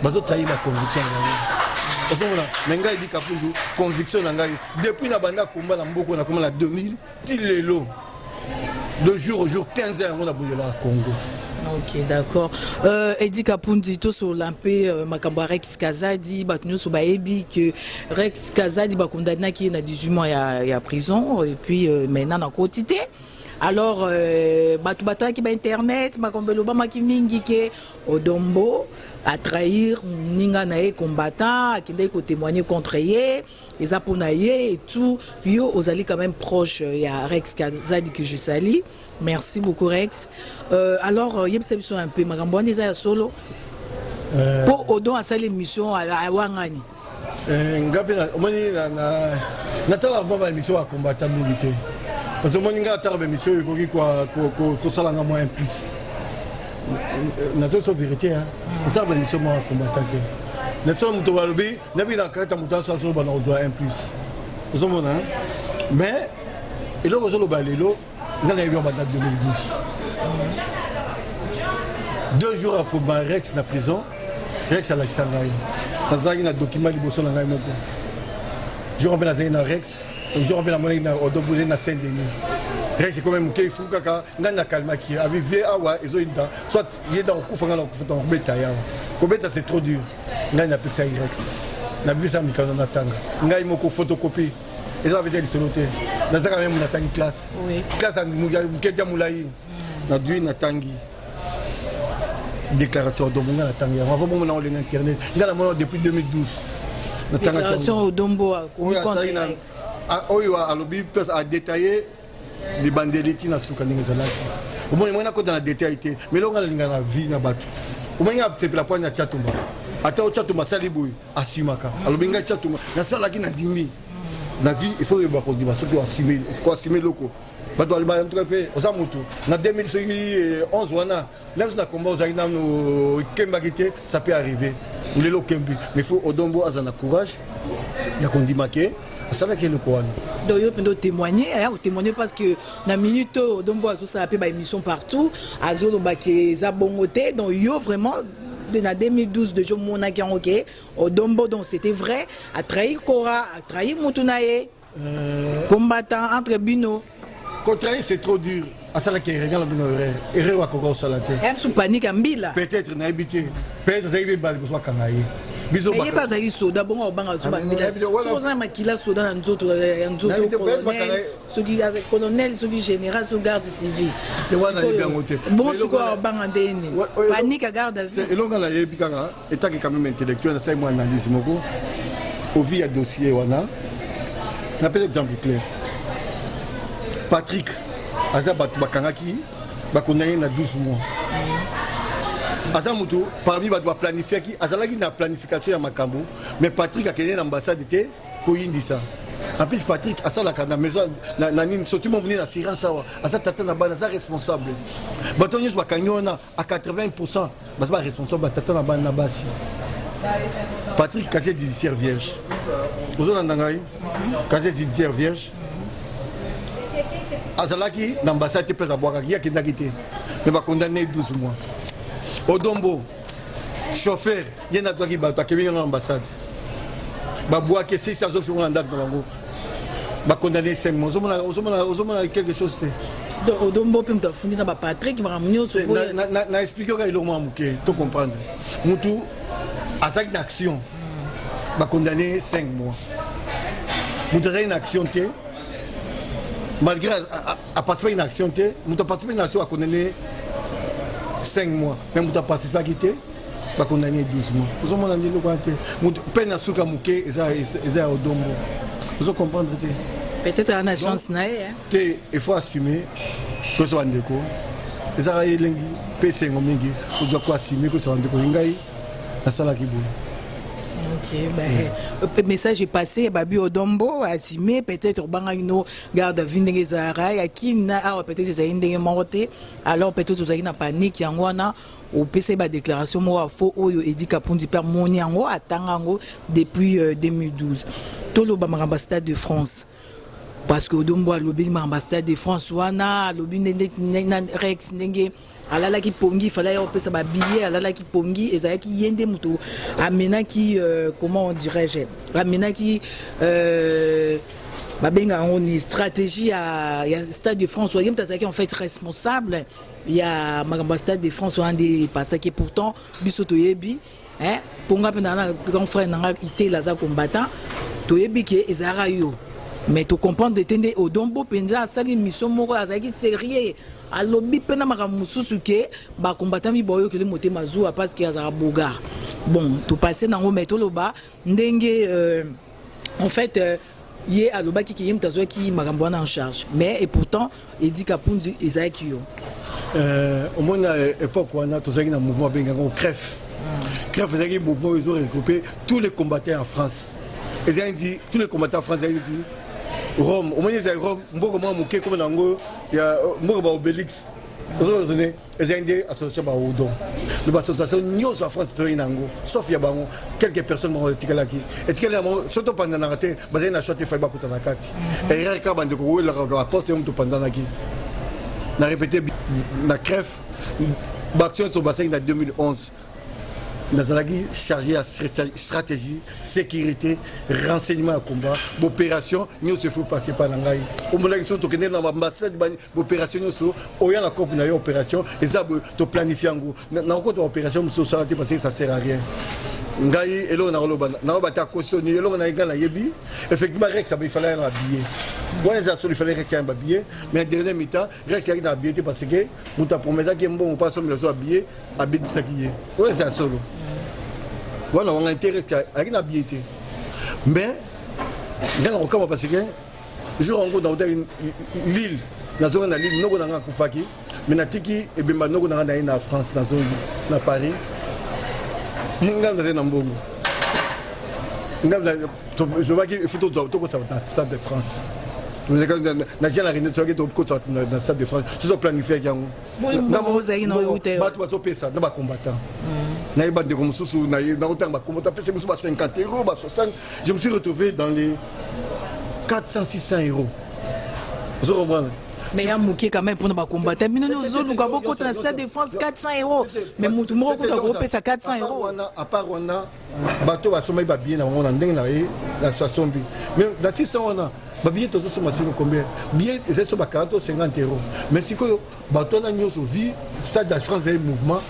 bazotrahir baconviction na bango, ozomona. Mais ngai Edi Kapundu, conviction na ngai depuis na banda komba na mboka, nakoma na 2000 ti lelo, de jour au jour, 15 heures, yango nabundelaka Congo. Ok, d'accord. Edi Kapundi, tosolola mpe makambo ya Rex Kazadi. Bato nyonso bayebi ke Rex Kazadi bakondanaki ye na 18 mois ya prison et puis maintenant nakoti te. Alors bato batalaki bainternet, makambo elobamaki mingi ke Odombo atrahir moninga na ye combattant, akendaki kotémoigner contre ye, eza mpona ye et tout. Yo ozali quand même proche ya Rex Kazadi, que je salue. Merci beaucoup, Rex. Alors yebisa biso un peu, makambo wana eza ya solo? Mpo Odon asali émission, awangani. Nga mpe omoni, natalaka mwa baémission ya combattant mingi te, parce que omoni, nga ataka baémission oyo ekoki kosala nga mwa un plus. Nazo so vérité, natala baémission mwa ya combattant te. Naso moto balobi nabi na kati ya moto aso azoloba na kozwa un plus, ozomona. Mais eloko ozoloba lelo Nga nayebi yango banda 2012. 2 jours akoma Rex na prison, Rex alakisa ngai, nazalaki na document liboso na ngai moko. Jour mpe nazalaki na Rex, jour mpe namonaki na Odombo na Saint Denis. Rex ekomi moke ifu kaka ngai nakalmaki abi vie awa ezoyinda, soit ye nda kokufa, ngai nakokufa, ntango kobeta ye awa, kobeta c'est trop dur. Ngai napesaki Rex, nabimisa mikanda, natanga ngai moko, photocopie eza bapeta lisolo te. Nazaka meme natangi classe, classe moke ya molai, nadui natangi déclaration Odombo. Ngai natangi yango avant bongo nango na internet. Ngai namona depuis 2012. Déclaration Odombo. Oyo alobi place adétaillé libandeli ntina suka ndenge ezalaki. Omoni, moi nakota na détail te, mais eloko nga nalinga na vie na bato, omoni, nga sepela poani ya Chatumba. Ata o Chatumba asali boye, asimaka, alobi ngai Chatumba nasalaki, na ndimi. Na vie il faut oyeba kondima. Soki koasime eloko, bato balobaka ntuka mpe oza motu na 2011 wana même si na combat ozalaki nano ekembaki te, ça peut arriver lelo okembi. Mais faut Odombo aza na courage ya kondima ke asalaki eloko wana. Donc yo mpenza otémoigner, aya kotémoigner, parce que na minute oyo Odombo azosala mpe baémission partout, azolobaki eza bongo te. Donc yo vraiment na 2012 déjà omonaki yango ke Odombo, donc c'était vrai, atrahi Kora, atrahi mutu na ye combattant entre bino. Kotrahir, c'est trop dur. Asalaki erreur, nga na bino, erreur, erreur akoka kosala te. Ya mosu panique ya mbila. Peut-être, nayebi te, peut-être azalaki mpe mbala liboso bakanga ye. Biso ye mpe azalaki soda, bongo obanga so bambila. Soki oza na makila soda na nzoto ya nzoto, colonel, soki colonel, soki général, soki garde civil. Wana nayebi yango te. Bongo sikoyo obanga ndeni panique ya garde à vue? Elonga nayebi kaka etake quand même intellectuel, nasali mwa analyse moko au vu ya dossier wana. Napesa exemple clair: Patrick aza bato bakangaki, bakondani na 12 mois. Aza motu parmi bato baplanifiaki, azalaki na planification ya makambo. Mais Patrick akende na ambassade te koyindisa. En plus Patrick asalaka na maison na nini, surtout mo monene assurance awa. Aza tata na bana, aza responsable. Bato nyonso bakangi wana à 80 baza baresponsable, batata na bana na basi. Patrick, casier judiciaire vierge. Ozolanda ngai? Casier judiciaire vierge. Azalaki na ambassade te, place abwakaki ye, akendaki te, mais bakondamné 12 mois. Odombo, chauffeur, ye nde azwaki bato, akemi na ambassade, babwaki, esisi, azokisi bango na ndako na bango, bakondamné 5 mois. Ozomona quelque chose te? Donc Odombo mpe moto afundi na baPatrik makambo nyonso? Na expliquer oka eloko mwa moke to comprendre. Mutu azalaki na action, bakondamné 5 mois. Moto azalaki na action te, malgré aparticipaki na action te, moto aparticipe na action akondamné 5 mois, mais moto aparticipaki te, bakondamné 12 mois. Ozomona nde eloko wana te? Moto mpe na suka moke eza ya Odombo. Ozo comprendre te? Peut-être ana chance na ye. Te, il faut assumer. Koso bandeko, ezalaka elengi mpe esengo mingi kozwa koassumer, kosa bandeko, ngai nasalaki boye. Ok, ben, message est passé, Babi Odombo, assumé, peut-être obangaki no garde à vue ndenge ezalaka ya kini na awa, peut-être ezali ndenge moko te. Alors peut-être ozalaki na panique, yango wana opesa ye badéclaration moko ya faux oyo Edi Kapundi mpe amoni yango, atanga yango depuis 2012. Toloba makambo ya Stade de France, parce que Odombo alobi makambo ya Stade de France wana, alobi ndenge na Rex, ndenge alalaki pongi, fallait ya opesa babillet, alalaki pongi, ezalaki ye nde moto amenaki, comment on dirais-je, amenaki, babengaka yango ni stratégie ya Stade de France. Ye moto azalaki en fait responsable ya makambo ya Stade de France wana nde epasaki. Pourtant biso toyebi, mponga mpe na grand frère nanga Itela aza combattant, toyebi ke ezalaka yo. Mais tocomprendre te nde Odombo mpenza asali mission moko, azalaki sérieux, alobi mpe na makambo mosusu ke bacombattant mi baoyokeli motema zuwa parce que azalaka bogar. Bon, topasse nango, mais toloba ndenge en fait ye alobaki ke ye moto azwaki makambo wana en charge, mais et pourtant Edi Kapunzi ezalaki yo. Omoni, na époque wana tozalaki na mouvement abengaka CREF. CREF ezalaki mouvement oyo ezoregroupe tous les combattants en France. Ezalaki tous les combattants en France, ezalaki Rome. Omoni, ezali Rome, mboka mwa moke koma nango ya mboka baObélix. Ozoraisonne, ezali nde association baodon no, baassociation nyonso ya France ezalaki nango, sauf ya bango quelques personnes bango etikalaki, etikali yango. So topanzanaka te, bazali na choix te, fai bakuta na kati erreur kaka bandeko kowelaka baposte yo moto opanzanaki. Na répété na cref baaction nyonso basalaki na 2011, nazalaki chargé ya stratégie, sécurité, renseignement ya combat. Baopération nyonso efo passe pa na ngai. Omonaki so tokende na baambassade, baopération nyonso oya na cope na yo, opération eza boye, toplanifie yango. Nakokota baopération mosusu osala te parce que ça sert à rien. Ngai eloko nakoloba, nakoloba te akosoni eloko na ngai. Nayebi effectivement Rex ifallait ya na babillet wana, eza solo. Ifallait Rex ya na babillet, mais dernier mi-temps Rex yaki na babillet te parce que moto aprometaki ye mbongo mpo asomela so babillet, abetisaki ye. Oyo eza ya solo wana, wanga te. Rex ayaki na billet te, mais ngai nakokama parce que jour yango nautaki Lille, nazongi na Lille, noko na ngai akufaki, mais natiki ebemba noko na ngai na ye na France. Nazongi na Paris, ngai nazali na mbongo. Ngai tozobaki il faut tokota na Stade de France na jean la réunion, soki tokota na Stade de France, sozo planifiaki yango. Bato bazopesa na bacombattant, nayeba ndeko mosusu nakotanga bacombattant apesa mosusu ba 50 euros, ba 60. Je me suis retrouvé dans les 400, 600 euros, ozo comprendre? Mais ya moke quand même mpona bacombattant. Bino ozoluka bokota na Stade de France, 400 euros, mais motu moko kuta kopesa 400 euros. Wana à part wana, bato basombaki babillet na bango na ndenge na ye asombi, mais na 600 wana babillet tozosomba siko combien? Billet ezali so ba 40 to 50 euros, mais sikoyo bato wana nyonso vi Stade de France ezali mouvement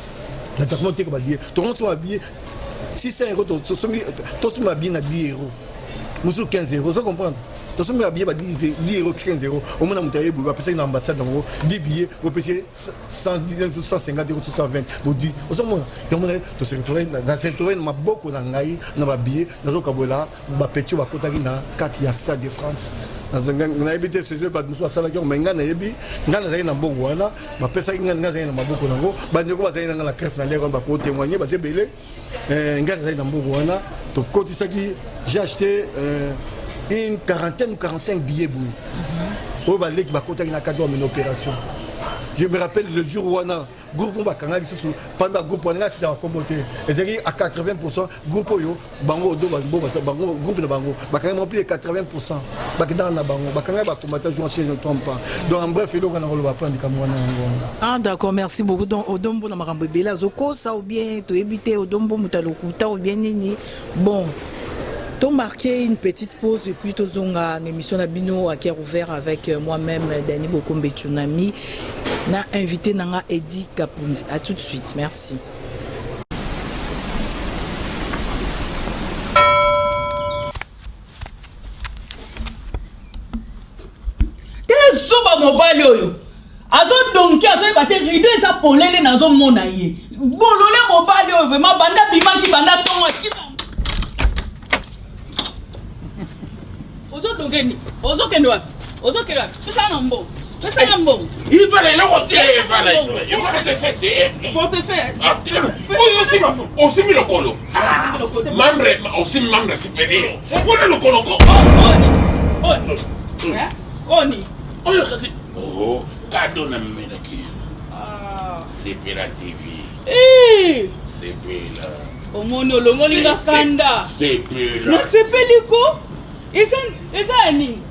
natakoma oteka babillet, tokosomba babillet 600 euros, tosombi babillet na 10 euros, mosusu 15 euros, ozo comprendre? Tosombi babillet ba 10 euros, 15 euros. Omona moto ayebi bapesaki na ambassade nango 10 billets, opesi 150 euros, 120 bodi. Ozomona yango, na se retrouve na maboko na ngai na babillet, nazokabola bapetits oyo bakotaki na kati ya Stade de France. Nayebi te saison bato mosusu basalaki yango, mais ngai nayebi, ngai nazalaki na mbongo wana bapesaki ngai, ngai nazalaki na maboko nango. Bandeko bazalaki na ngai na cref na lere wana bakotémoigne, baza ebele. Ngai nazalaki na mbongo wana, tokotisaki. J'ai acheté une quarantaine ou 45 billets boye oyo baleki bakotaki na kati bamena opération. Je me rappelle le jour wana, groupe oyo bakangaki lisusu pamba, groupe wana ngai sika bakombo te, ezalaki à 80 groupe oyo bango odo bango, groupe na bango bakangaki mo plus de 80, bakendaka na bango, bakangaki bacombattant jour, si je ne trompe pas. Donc en bref, eloko na koloba mpo likambo wana yango wana. Ah d'accord, merci beaucoup. Donc Odombo na makambo ebele azokosa ou bien toyebi te, Odombo moto alokuta ou bien nini. Bon, to marquer une petite pause et puis tozonga na émission na bino à cœur ouvert avec moi-même Dani Bokombe Tsunami na invité nanga Eddy Kapundi. À tout de suite, merci. Te, zoba mobali oyo azodonki, azoyeba te rideau eza polele, nazomona ye bolole. Mobali oyo vraiment, banda bimaki, banda ntongo akima. Ozodonke, ozokende wapi? Ozokende wapi? Pesanga na mbongo, pesanga mbongo. Ifala eloko te, efala portefeuille. Portefeuille. Oyo osima, osimi lokolo, membre, osimi membre supérieur wana lokolo ko. Oni oni. Oyo kasi oh, cadeau na memelaki, Sepela TV. Sepela. Omoni, olongoli nga kanda. Sepela. Nasepeli ko, eza ya nini?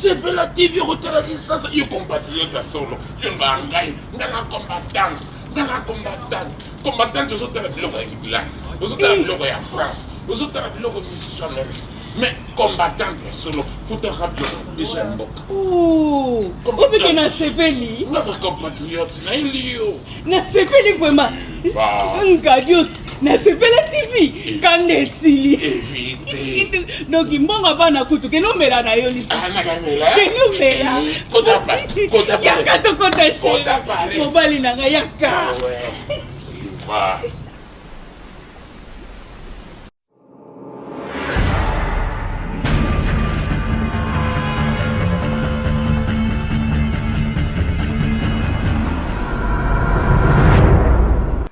Sepela TV, okotalaki sasa. Yo compatriote ya solo, yo bangai nga na combattante, nga na combattante, combattante. Ozotala biloko ya England, ozotala biloko ya France, ozotala biloko misusu Amérique, mais combattante ya solo futalaka biloko biso ya mboka. Obike, nasepeli. Naza compatriote, nayeli yo. Nasepeli vraiment. Ngadios nasepela TV, kanda esili. Donc mbongo bana kutu, kende omela na yo lisusu, kende omela. Yaka tokota, mobali na ngai, yaka. Ah.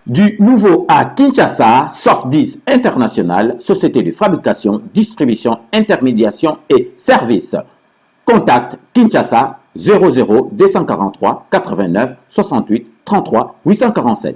Du nouveau à Kinshasa, Softdis International, société de fabrication, distribution, intermédiation et services. Contact Kinshasa 00 243 89 68 33 847.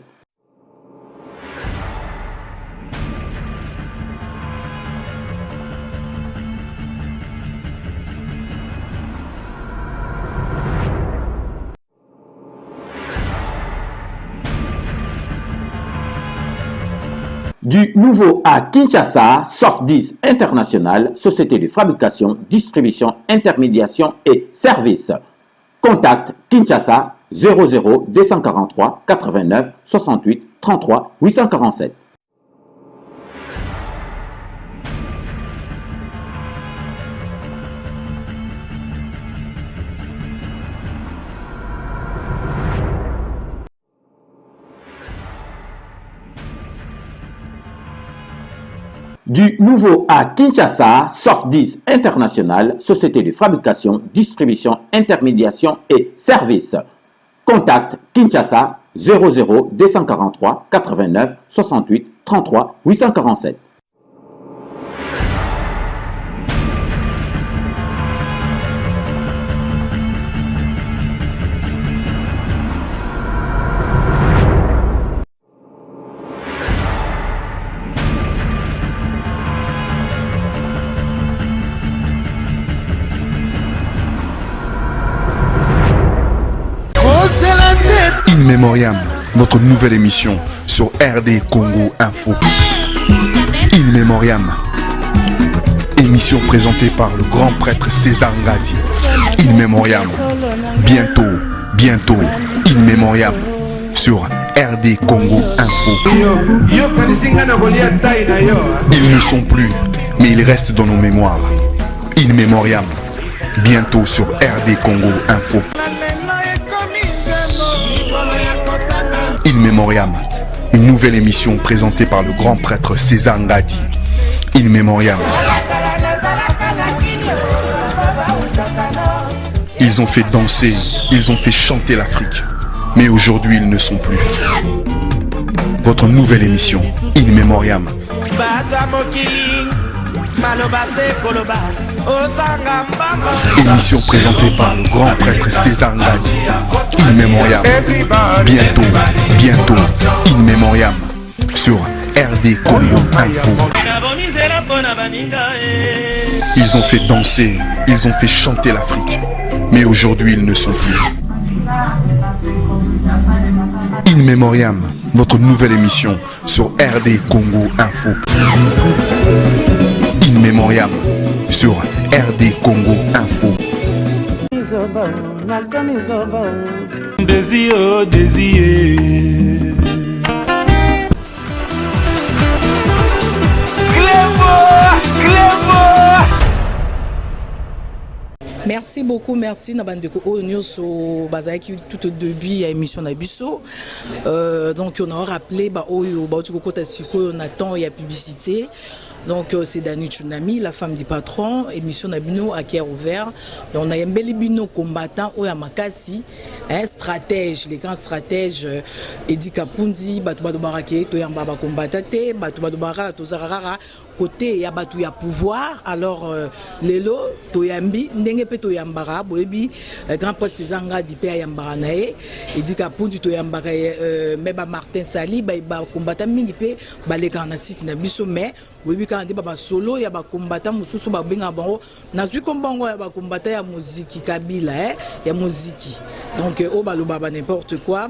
Du nouveau à Kinshasa, Softdis International, société de fabrication, distribution, intermédiation et services. Contact Kinshasa 00 243 89 68 33 847. Du nouveau à Kinshasa, Softdis International, société de fabrication, distribution, intermédiation et services. Contact Kinshasa 00 243 89 68 33 847. In Memoriam, notre nouvelle émission sur RD Congo Info. In Memoriam, émission présentée par le grand prêtre César Ngadi. In Memoriam, bientôt, bientôt, In Memoriam sur RD Congo Info. Ils ne sont plus, mais ils restent dans nos mémoires. In Memoriam, bientôt sur RD Congo Info. In Memoriam, une nouvelle émission présentée par le grand prêtre César Ngadi. In Memoriam. Ils ont fait danser, ils ont fait chanter l'Afrique. Mais aujourd'hui, ils ne sont plus. Votre nouvelle émission, In Memoriam. Émission présentée par le grand prêtre César Ngadi. In Memoriam. Bientôt, bientôt, In Memoriam. Sur RD Congo Info. Ils ont fait danser, ils ont fait chanter l'Afrique. Mais aujourd'hui, ils ne sont plus. In Memoriam, votre nouvelle émission sur RD Congo Info. In Memoriam sur RD Congo Info. Désir, désir. Merci beaucoup, merci na bandeko oyo nyonso bazalaki tout au début ya émission na biso. Euh, donc on a rappelé ba oyo bauti kokota sikoyo na temps ya publicité. Donc euh, c'est Dani Tsunami, la femme du patron, émission na bino à cœur ouvert. Donc on a yembeli bino combattant oyo ya makasi, hein, stratège, les grands stratèges euh, Eddy Kapundi, bato bato barake toyamba ba combattant te, bato bato baraka tozaka kaka Cote ya batu ya pouvoir alors euh, lelo toyambi ndenge pe toyambaka boyebi euh, grand prêtre César Ngadi pe ayambaka na ye Edika Pundu toyambaka euh, mais ba Martin Sali ba, ba combattant mingi pe balekaka na site na biso mais boyebi kaka nde ba basolo ya ba combattant mosusu babengaka bango nazwi kombo yango ya ba combattant ya moziki Kabila eh, ya moziki donc euh, oyo balobaka ba n'importe quoi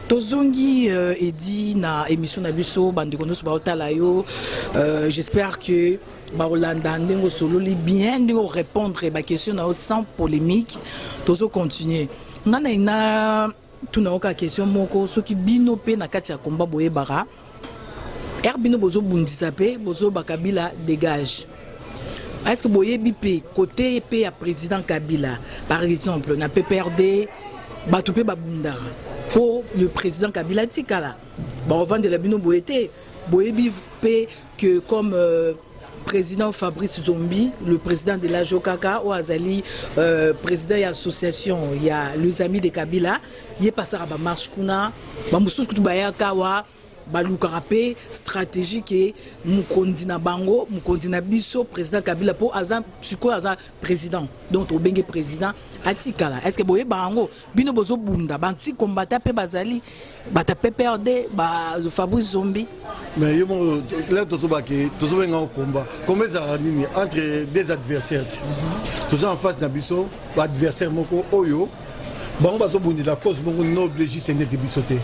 tozongi euh, edi na émission na biso bandeko nyonso baotala yo euh, j'espère que bakolanda ndenge osololi bien ndenge orépondre baquestion na yo sans polémique tozo continuer ngai na ina tuna yo kaka question moko soki bino mpe na kati ya komba boyebaka ere bino bozobundisa mpe bozoba kabila dégage est ce que boyebi mpe kote mpe ya président kabila par exemple na pprd bato mpe babundaka mpo le président kabila atikala bakovandela bino boye te boyebi mpe que comme euh, président Fabrice Zombi, le président de la Jokaka, oyo azali euh, président ya association ya les amis de Kabila, ye pasaka ba marche kuna, ba mosusu kutu bayaka wa balukaka mpe stratégie ke mokonzi na bango mokonzi na biso président Kabila mpo aza sikoyo aza président donc tobenge président atikala est ce que boyeba yango bino bozobunda banti combattant mpe bazali bata PPRD ba Fabrice Zombi mais yo moko là tozobake tozobenga ngo combat combat ezalaka nini entre des adversaires ti mhm. toza en face na biso baadversaire moko oyo bango bazobundela cause moko noble juste neti biso te.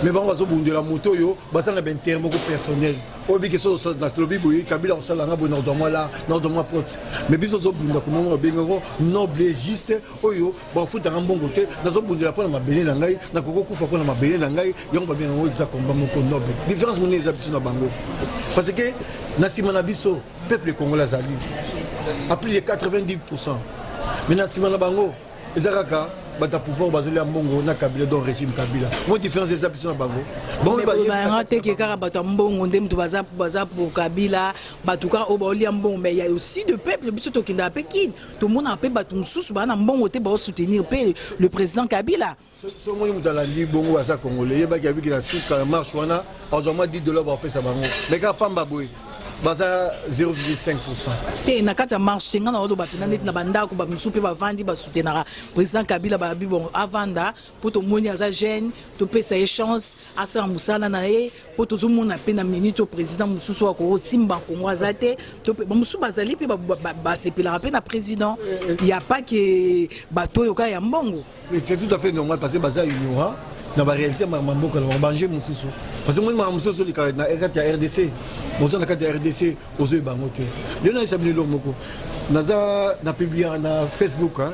Mais bango bazobundela moto oyo baza na baintérêt moko personnel. Oyo bike so nalobi boye, Kabila kosala nga boye, nakozwa mwa la, nakozwa mwa poste. Mais biso ozobunda komona babengango noble, juste oyo bafutaka mbongo te. Nazobundela mpo na mabele na ngai, nakoki kokufa mpo na mabele na ngai. Yango babengango eza combat moko noble. Différence monene eza biso na bango, parce que na nsima na biso peuple congolais azali à plus de 90, mais na nsima na bango eza kaka bato ya pouvoir bazolia mbongo na Kabila, donc régime Kabila. Mo différence eza biso na bango. Bayanga teke kaka bato ya mbongo nde moto baza pour Kabila, bato kaka oyo baolia mbongo. Mais ya aussi de peuple, biso tokendaka mpe kine, tomonaka mpe bato mosusu baa na mbongo te, baosoutenir mpe le président Kabila. So omoni moto alandi bongo aza congolais, yebaki abiki na suka ya marche wana azwa mwa 10 $ bapesa bango, mais kaka pamba boye baza 0,5. Te, na kati ya marche te. Ngai na oloba mpena neti na bandako, bamisusu mpe bavandi, basoutenaka président Kabila, babi bon, avanda mpo tomoni aza jeune, topesa ye chance asala mosala na ye, mpo tozomona mpe na minute oyo président mosusu akosimba Kongo aza te. Bamosusu bazali mpe basepelaka mpe na président ya pas ke bato oyo kaka ya mbongo. C'est tout à fait normal, parce que baza ignorant na baréalité ya makambo ya mboka na bango, baenjeu mosusu, parce que moni makambo mosusu olekaka na kati ya RDC, moza na kati ya RDC, ozoyeba yango te. Lelo nayesa bino eloko moko, naza na publiaka na Facebook, hein,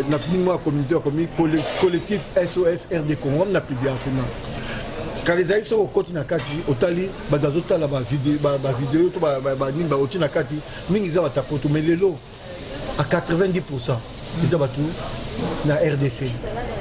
na ningi mwa communauté akomi collectif SOS RD Congo na publiaka kuna. Kala ezali soki okoti na kati, otali bato bazotala bavideo to banini, baoti na kati mingi eza bato ya poto, mais lelo à 90 eza bato na RDC.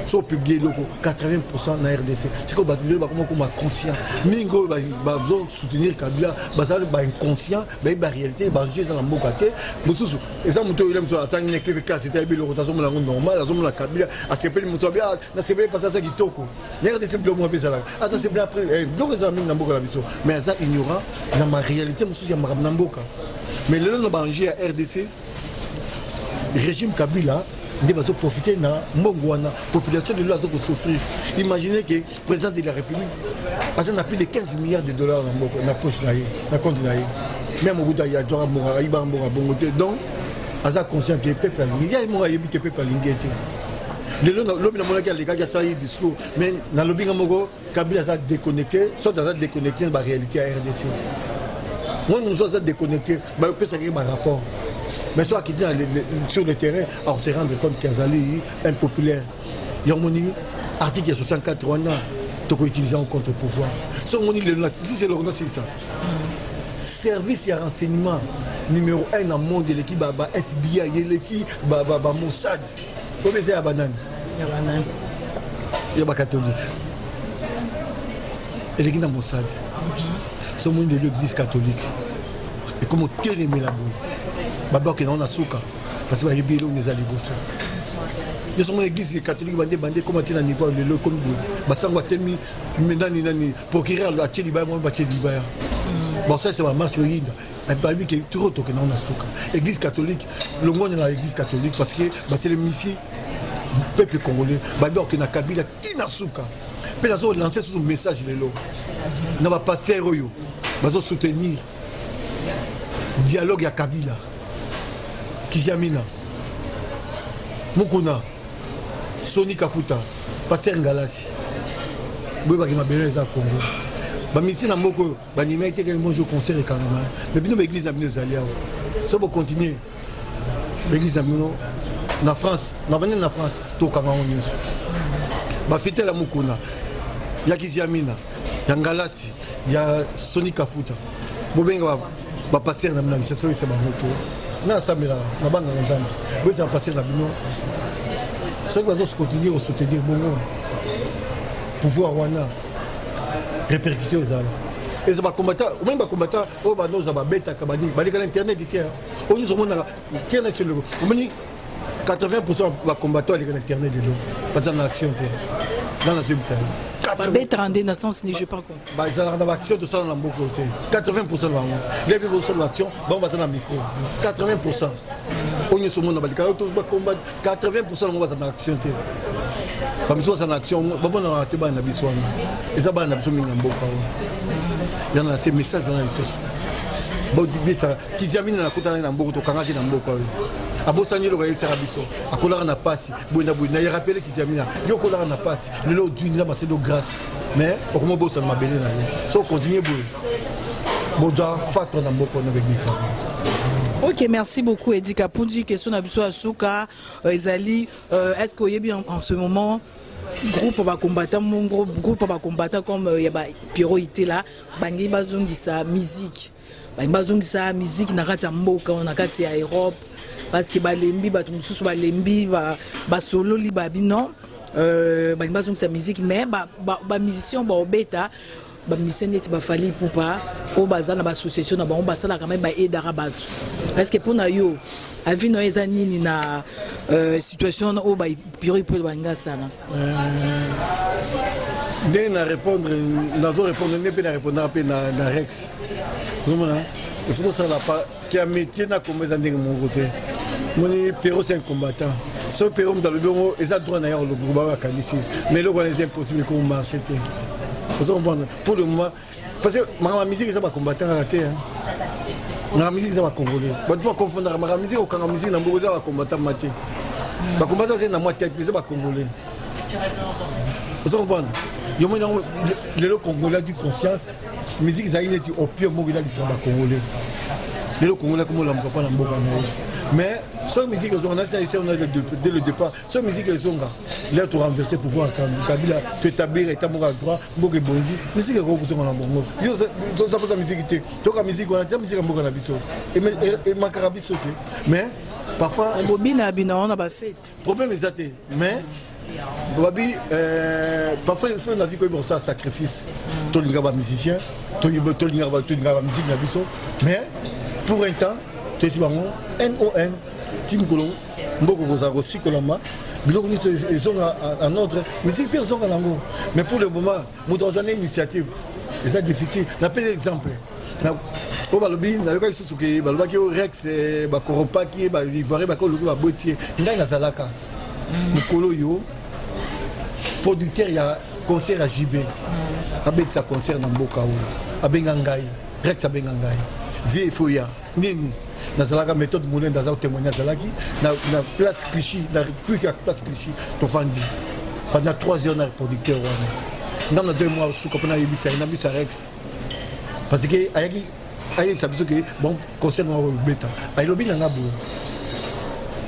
So opublie eloko, 80 na RDC. Sikoyo bato lelo bakoma koma conscient mingi. Oyo bazosoutenir Kabila bazali bainconscient, bayebi baréalité, baenjeu eza na mboka te. Mosusu eza moto oyo moto atangi na club kasi te, ayebi eloko te, azomona yango normal, azomona Kabila, asepeli. Moto abi nasepeli parce aza kitoko na RDC. Biloko moko mpe ezalaka ata sepeli après, biloko ezala mingi na mboka na biso, mais aza ignorant na maréalité mosusu ya makambo na mboka. Mais lelo na baenjeu ya RDC, régime Kabila nde bazoprofite na mbongo wana, population lelo aza kosouffrir. Imaginez que président de la République aza na plus de 15 milliards de dollars na mboka, na poche na ye, na compte na ye. Même Mobutu azwaka mbongo, ayibaka mbongo ya bongo te. Donc aza conscient ke peuple alingi ye moko, ayebi ke peuple alingi ye te. Lelo lobi namonaki alekaki, asalaki discours, mais nalobi nga moko Kabila aza déconnecté, soit aza déconnecté na baréalité ya RDC. Mwana mosusu aza déconnecté, bapesaki ye barapport, mais so akiti sur le terrain, alors se rendre compte qu'azali impopulaire. Yango moni article ya 64 wana tokoutilize yango contre pouvoir. So omoni lelo, si c'est eloko nasilisa, service ya renseignement numéro 1 na monde eleki ba FBI, eleki ba Mossad, oyo eza ya banani? Ya bacatholique, eleki na Mossad. So omoni lelo église catholique ekomi otelemela boye, babakende yango na suka, parce que bayebi eloko eza liboso nyonso. Mona église catholique bande bande ekoma te na niveau lelo ekomi boye, basango atemi nani nani, procureur atie libaya, moko batie libaya, basalisa bamarche oyinda, bayebi ke toko tokende yango na suka. Église catholique, longone na église catholique, parce que batelemisi peuple congolais, bayebi bakokende na Kabila ntina suka. Mpe nazo lance susu message lelo na bapaster oyo bazosoutenir dialogue ya Kabila, Kiziamina, Mukuna, Soni Kafuta, paster Ngalasi, boyebaki mabele eza Congo. Bamisie na mboka oyo bandimaki te kaka bonjour concert ekangama, mais bino baeglise na bino ezali awa. So bocontinue baeglise na bino na France, na banini na France, tokanga yango nyonso. Bafitela Mukuna, ya Kiziamina, ya Ngalasi, ya Soni Kafuta, bobenga bapaster na bino na Kinshasa, oyesa bango ke nga nasambelaka, nabangaka Nzambe. Boyesa bapaster na bino, soki bazocontinue kosoutenir bongo pouvoir wana, répercussion ezala. Eza bacombattant, omoni bacombattant oyo banoza babetaka banini, baleka na internet te. Oyo nyonso omonaka te na seloko, omoni 80 bacombattant aleka na internet lelo baza na action te. Nga nazoyebisa yo. Babetaka nde na sens ni je pas compris. Bazalaka na baaction tosala na mboka oyo te. 80 na bango lebi bosala baaction, bango baza na micro. 80 oyo nyonso omona baleka bakomba, 80 na bango baza na action te. Bamisu baza na action, bamonaka te. Bana na biso wana eza bana na biso mingi ya mboka oyo. Yana na se message wana lisusu. Bobisaka Kiziamina nakutanaki na mboka, tokangaki na mboka oyo. Abosani eloko ayebisaka biso, akolaka na pasi boye na boye. Na rappele Kiziamina, yo okolaka na pasi, lelo odui Nzambe aseli yo grâce, mais okoma obosana mabele na yo. So continue boye, bozwa fatwa na mboka na baeglise na bino. Ok, merci beaucoup Eddy Kapundi. Question na biso ya suka ezali est-ce que oyebi en ce moment groupe ba combattant mongo, groupe ba combattant comme ya ba Pierrot Itela bangi bazongisa musique, bangi bazongisa musique na kati ya mboka, na kati ya Europe, parce que balembi bato mosusu, balembi basololi babi non, bangi bazongisa musique, mais ba musicien baobeta, bamusicien neti baFally Ipupa oyo baza na baassociation na bango, basalaka mai baaidaka bato. Est ce que mpona yo, avis na yo eza nini na situation wana oyo baPierrot Ipupa balingi asala? Ndenge na répondre, nazo répondre nde mpe na répondaka mpe na Rex. Ozomona, il faut tosala pa kia métier na kombo eza ndenge moko te. Moni, Pero c'est un combattant. So Pero moto alobi yango, eza droit na ye koloba oyo akanisi, mais eloko wana eza impossible, ekomo marché te. Ozo comprendre? Pour le moment, parce que makambo ya musique eza bacombattant kaka te. Makambo musique eza bacongolais, bato baconfondaka makambo musique, kokanga musique na mboka eza bacombattant ma te. Bacombattant eza na mwa tête, mais eza bacongolais. Ozo comprendre? Yo moni yango lelo, congolais adi conscience. Musique ezalaki neti opium moko elalisaka bacongolais. Lelo congolais akomolamuka mpo na mboka na ye. Mais soki musique ezonga, nasi na dès le départ, soki musique ezonga, lelo to renverser pouvoir ya Kabila, to établir état moko ya droit, mboka ebongi, musique ekoki kozonga na bongo. Yo oza mposa musique te, toka musique wana tia musique ya mboka na biso emakaka biso te, mais parfois bobina bina wana bafete. Problème eza te, mais babi parfois il faut na vie koyeba kosala sacrifice. Tolingaka bamusicien, tolingaka bamusique na biso, mais pour un temps toyesi bango non ti mikolo mboka kozala kosikolama, biloko nyonso ezonga en ordre, musique mpe ezonga nango. Mais pour le moment, moto azwa na initiative eza difficile. Napesi exemple oyo balobi, nayokaki susu ke balobaki oyo Rex bakorompaki ye, baivoirien bakoluki baboti ye. Ngai nazalaka mokolo oyo producteur ya concert ya JB abetisa concert na mboka oyo, abenga ngai. Rex abenga ngai: "Vie, il faut ya nini." Nazalaka méthode molende, aza kotémoigne. Azalaki na place Clichy, na république ya place Clichy. Tovandi pendant 3 heures na producteur wana. Nga na mwa suka mpo nayebisa ye na biso ya Rex, parce que ayaki ayebisa biso ke bon, concert moko obeta. Alobi na nga boye: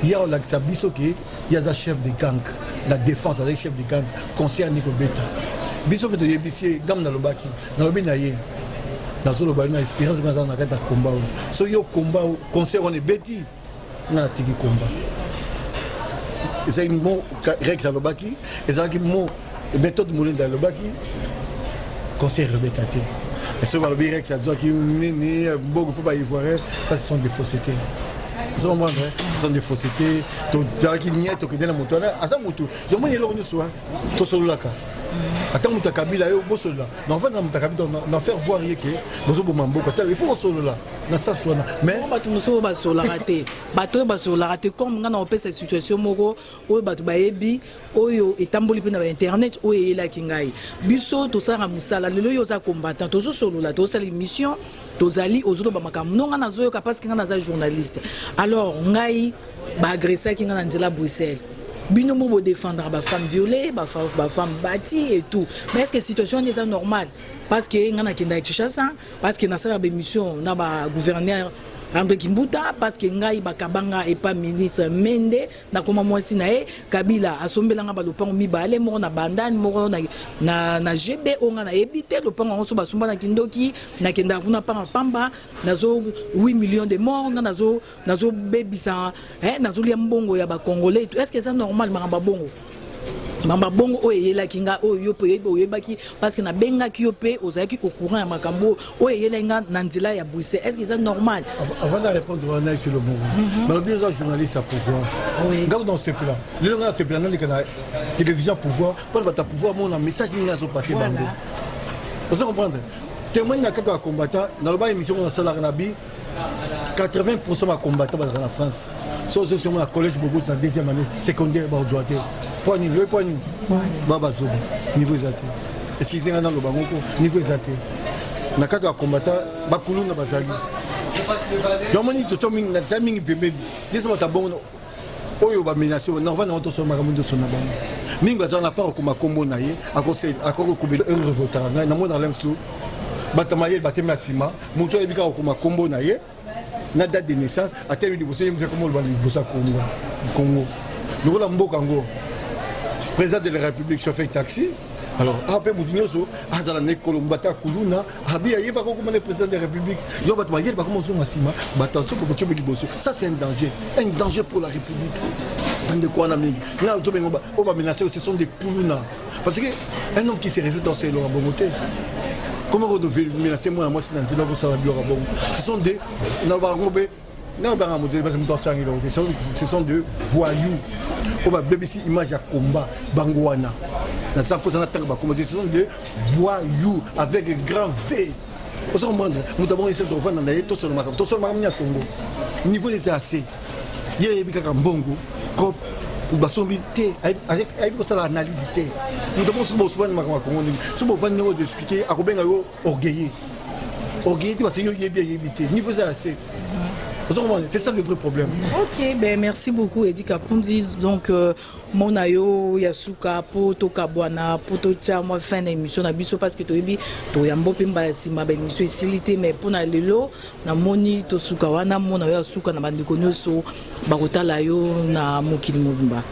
ye olakisa biso ke ye aza chef de gang na défense, azali chef de gang, concert nini kobeta. Biso mpe toyebisi ye. Ngambo nalobaki, nalobi na ye, nazoloba na expérience oyo naza na kati ya komba oyo, soki yo komba concert wana ebeti, nga natiki komba. Ezalaki mo Rex alobaki, ezalaki mo méthode molende alobaki, concert ebeta te. Soki balobi Rex azwaki nini mbongo mpo baivoirien, ça ce sont des faussetés. Ozo comprendre? Ce sont des faussetés. Tozalaki nie, tokende na moto wana, aza motu yomoni eloko nyonso wana tosololaka. Ata moto ya Kabila, yo bosolola na en fait na moto ya Kabila na faire voir ye ke bozoboma mboka. Tala, il faut kosolola na sens wana, mais bato mosusu oyo basololaka te, bato oyo basololaka te, comme nga na kopesa situation moko oyo bato bayebi, oyo etamboli mpe na bainternet, oyo eyelaki ngai. Biso tosalaka mosala. Lelo oyo oza combattant, tozosolola, tozosala émission, tozali ozoloba makambo no, ngai nazoyoka parce que ngai naza journaliste. Alors ngai baagressaki ngai na nzela Bruxelles. Bino mo bodéfendra bafemme violée, bafemme bâtie et tout, mais est ce que situation wana eza normale? Parce que ngai nakendaka Kinshasa, parce que nasalaka baémission na bagouverneur André Kimbuta, parce que ngai bakabanga epa ministre Mende, nakoma mwasi na ye. Kabila asombelanga balopango mibale, moko na Bandani, moko na GB oyo ngai nayebi te. Lopango yango so basomba na kindoki, nakendaka kuna pamba pamba. Nazo 8 millions de morts, ngai nazobebisa, nazolia mbongo ya bacongolais. Est ce que eza normal makambo ya bongo? Makambo bongo oyo eyelaki nga, oyo yo mpe oyebaki, parce que nabengaki yo mpe ozalaki au courant ya makambo oyo eyelaki nga na nzela ya Bruxelles. Est ce que eza normal? Avant de répondre wana, eselo moko balobi eza journaliste ya pouvoir. Nga kuna osepela lelo, nga nasepela naleka na télévision pouvoir mpona bato ya pouvoir mona message nini azopase bango. Oza comprendre? Témoigne na kati ya combattant, naloba émission ngo nasalaka na bi 80 bacombattant bazalaka na France. So ozokisi yango na collège Boboto na deuxième année secondaire, bazwa te. Po nini? Oyo po nini? Ba bazoba, niveau eza te. Excuse nga naloba ngo ko niveau eza te. Na kati ya combattant, bakuluna bazali. Yamoni totya mingi natya mingi pembeni nyonso bato ya bongo oyo bamenase nakovanda ngo tosolo makambo nyonso na bango mingi baza na part okoma nkombo na ye akoki kokobela erevotaka ngai namonaka le mosusu bato ya mayele batemi na nsima moto ayebi kaka kokoma nkombo na ye na date de naissance atemi liboso ye mosu akoma oloba liboso ya congo congo lokola mboka yango président de la république chauffeur taxi alors awa mpe moto nyonso azala na ekolo mbata kuluna abi ayebaka okoma le président de la république yo bato bayele bakoma ozonga nsima bato azoba kotiobe liboso. Ça, c'est un danger, un danger pour la république. Bandeko wana mingi nga ozobengo oyo bamenace, ce sont des kuluna, parce que un homme qui se résout dans eloko ya bongo te. Comment komenace mwana mwasi na nzela, kosala biloko ya bongo? Ce sont des, nalobaka yango mpe, nalobaka modele, parce moto asangi eloko te. Ce sont des voyous oyo babebisi image ya combat. Bango wana naza mposa na ntango bakoma te. Ce sont des voyous avec grand V. Ozo comprendre? Moto abongo ese tovanda na ye, tosolo makambo, tosolo makambo ya Congo. Niveau eza assez, ye ayebi kaka mbongo cop basombi te, ayebi kosala analyse te. Moto bongo soki bosovandi makambo ya Congo ndenge soki bovandi ndenge oexpliquer, akobenga yo orgueilleux. Orgueilleux te, parce que yo yebi, ayebi te. Niveau eza assez. C'est ça le vrai problème. Ok, ben merci beaucoup Edi Kapundi. Donc mona yo ya suka po tokabwana, po totia mwa fin na émission na biso, parce que toyebi toyambo mpe mbala nsima, baémission esili te, mais mpona lelo namoni tosuka wana. Mona yo ya suka na bandeko nyonso bakotala yo na mokili mobimba.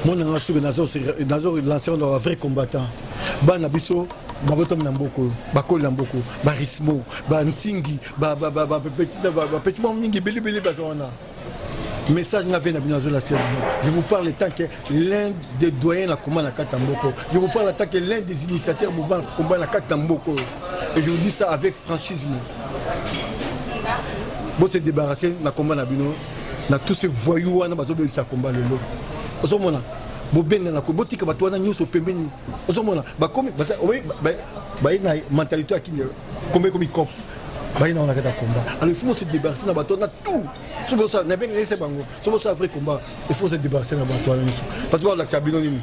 Mona nga suka, nazo lancer na vrai combattant, bana biso babotami na mboka oyo, bakoli na mboka, barismo, bantingi, bapeti mwa mingi ebelebele baza wana. Message nga ve na bino azolancer bino, je vous parle tant que l'un des doyens na combat na kati ya mboka, je vous parle en tant que l'un des initiateurs mouvement combat na kati ya mboka, et je vous dis ça avec franchisme: bo se débarrasser na combat na bino na tous ces voyous wana bazobebisa combat lelo. Ozomona, bobengana, botika bato wana nyonso pembeni. Ozomona bakomi baye na mentalité ya kini, komba ekomi cop, baye na wana kati ya combat. Alors il faut se débarrasser na bato wana tout. So bosala, nabengi ese bango, so bosala vrai combat, il faut se débarrasser na bato wana nyonso, parce que balakisa bino nini?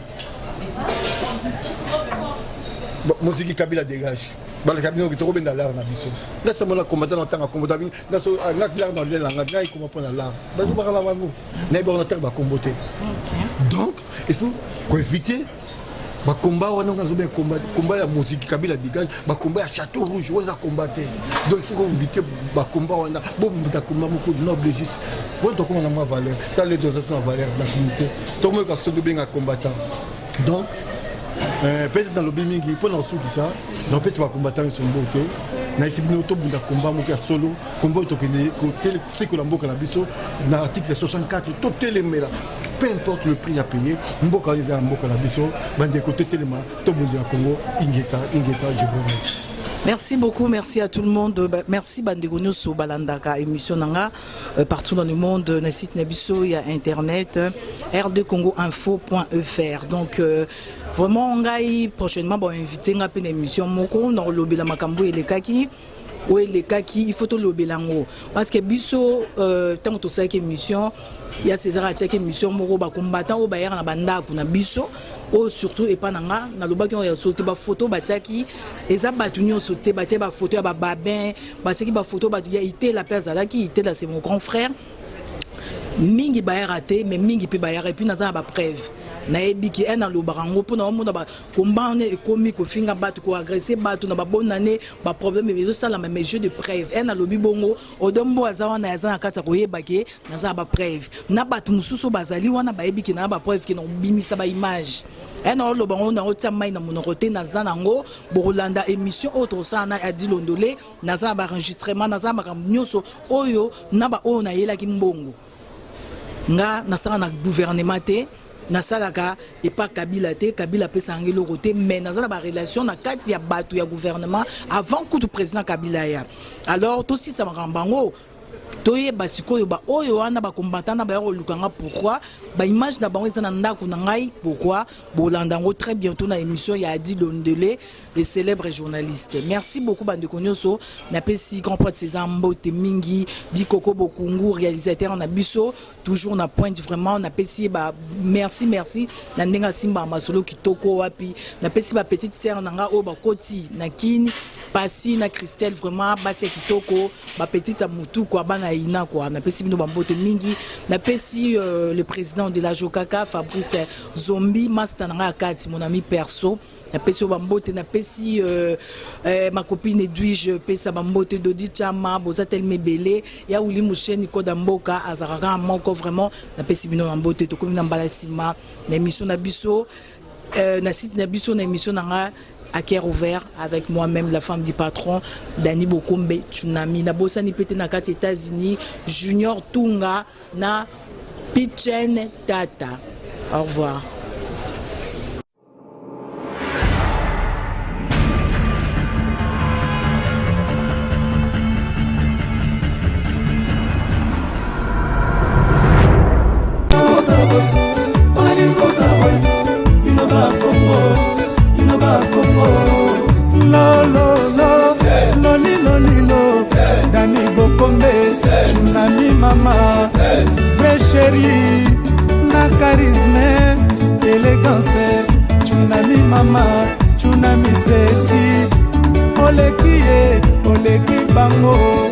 Moziki Kabila dégage, balakisa bino tokobenda l'art na biso. Nga samona combattant na ntanga combattant nga so nga l'art na lela nga ngai koma mpo na l'art bazobakala bango, nayebi bango na ntanga bakombo te. Donc il faut koéviter bakomba wana. Nga nazobenga combat ya moziki Kabila dégage, bakomba ya Château Rouge oyo eza combat te. Donc il faut koéviter bakomba wana, bobunda combat moko noble, juste wana tokoma na mwa valeur. Tala toza na valeur na communauté, tomoyoka so tobenga combattant. Donc peut-être nalobi mingi mpo na kosukisa, napesi bacombattant nyonso mbote. Nayesi bino tobunda combat moko ya solo, combat oyo tokende kosekola mboka na biso na article 64, totelemela peu importe le prix à payer. Mboka wana eza ya mboka na biso. Bandeko, totelema, tobundela Congo. Ingeta, ingeta, je vous remercie. Merci beaucoup, merci à tout le monde. Merci bandeko nyonso balandaka émission nanga partout dans le monde na site na biso ya internet r2congoinfo.fr. Donc vraiment ngai prochainement bon invité nga mpe na émission moko na kolobela makambo elekaki, oyo elekaki, il faut tolobela yango, parce que biso ntango tosalaki émission ya César, atiaki émission moko, bacombattant oyo bayaka na bandako na biso oyo, surtout epa na nga, nalobaki oyo ya so te. Bafoto batiaki eza bato nyonso te. Batiaki bafoto ya bababin, batiaki bafoto bato ya Itela mpe azalaki. Itela, c'est mon grand frère. Mingi bayaka te, mais mingi mpe bayaka. Et puis naza na bapreuve, nayebi ki e nalobaka yango mpona omona bakomba wana ekomi kofinga bato, koagresser bato na babonane, baproblème ezosalama, mais jeu de preuve e nalobi bongo. Odombo aza wana, aza na kati ya koyeba ke naza na bapreuve, na bato mosusu bazali wana bayebi ke na bapreuve, ke na kobimisa baimage e na oloba ngo, na otia mai na monoko te. Naza nango, bokolanda émission oyo tokosala na Adi Londole. Naza na baenregistrement, naza na makambo nyonso oyo na baoyo nayelaki mbongo. Nga nasala na gouvernement te, nasalaka epa Kabila te, Kabila apesaka nga eloko te, mais naza na barelation na kati ya bato ya gouvernement avant kutu président Kabila ya. Alors tosisa makambo yango, toyeba sikoyo baoyo wana bacombattant na baya koluka nga. Pourquoi baimage na bango eza na ndako na ngai? Pourquoi? Bolanda yango très bientôt na émission ya Adi Londele, le célèbre journaliste. Merci beaucoup bandeko nyonso. Napesi grand prêtre César mbote mingi, di Koko Bokungu, réalisateur na biso, toujours na pointe. Vraiment napesi ye ba merci, merci na ndenge asimbaka masolo kitoko. Wapi napesi ba petite sœur na nga oyo bakoti na Kini. Pasi na Christelle vraiment basi ya kitoko ba petite ya mutu quoi bana ina quoi napesi bino bambote mingi napesi euh, le président de la Jokaka Fabrice Zombi master na ngai ya kati mon ami perso napesi yo bambote napesi euh, euh, ma copine Edwige pesa bambote Dodi Chama boza telema ebele ya Willy Musheni koda mboka azalaka kaka moko vraiment napesi bino bambote tokomi na mbala nsima na émission na biso euh, na site na biso na émission na ngai à cœur ouvert avec moi-même la femme du patron Dani Bokombe Tsunami na bosani pete na kati États-Unis Junior Tunga na Pichen Tata au revoir. Tsunami mama vrai chéri na charisme élégance tsunami mama tsunami sexy oleki ye oleki bango.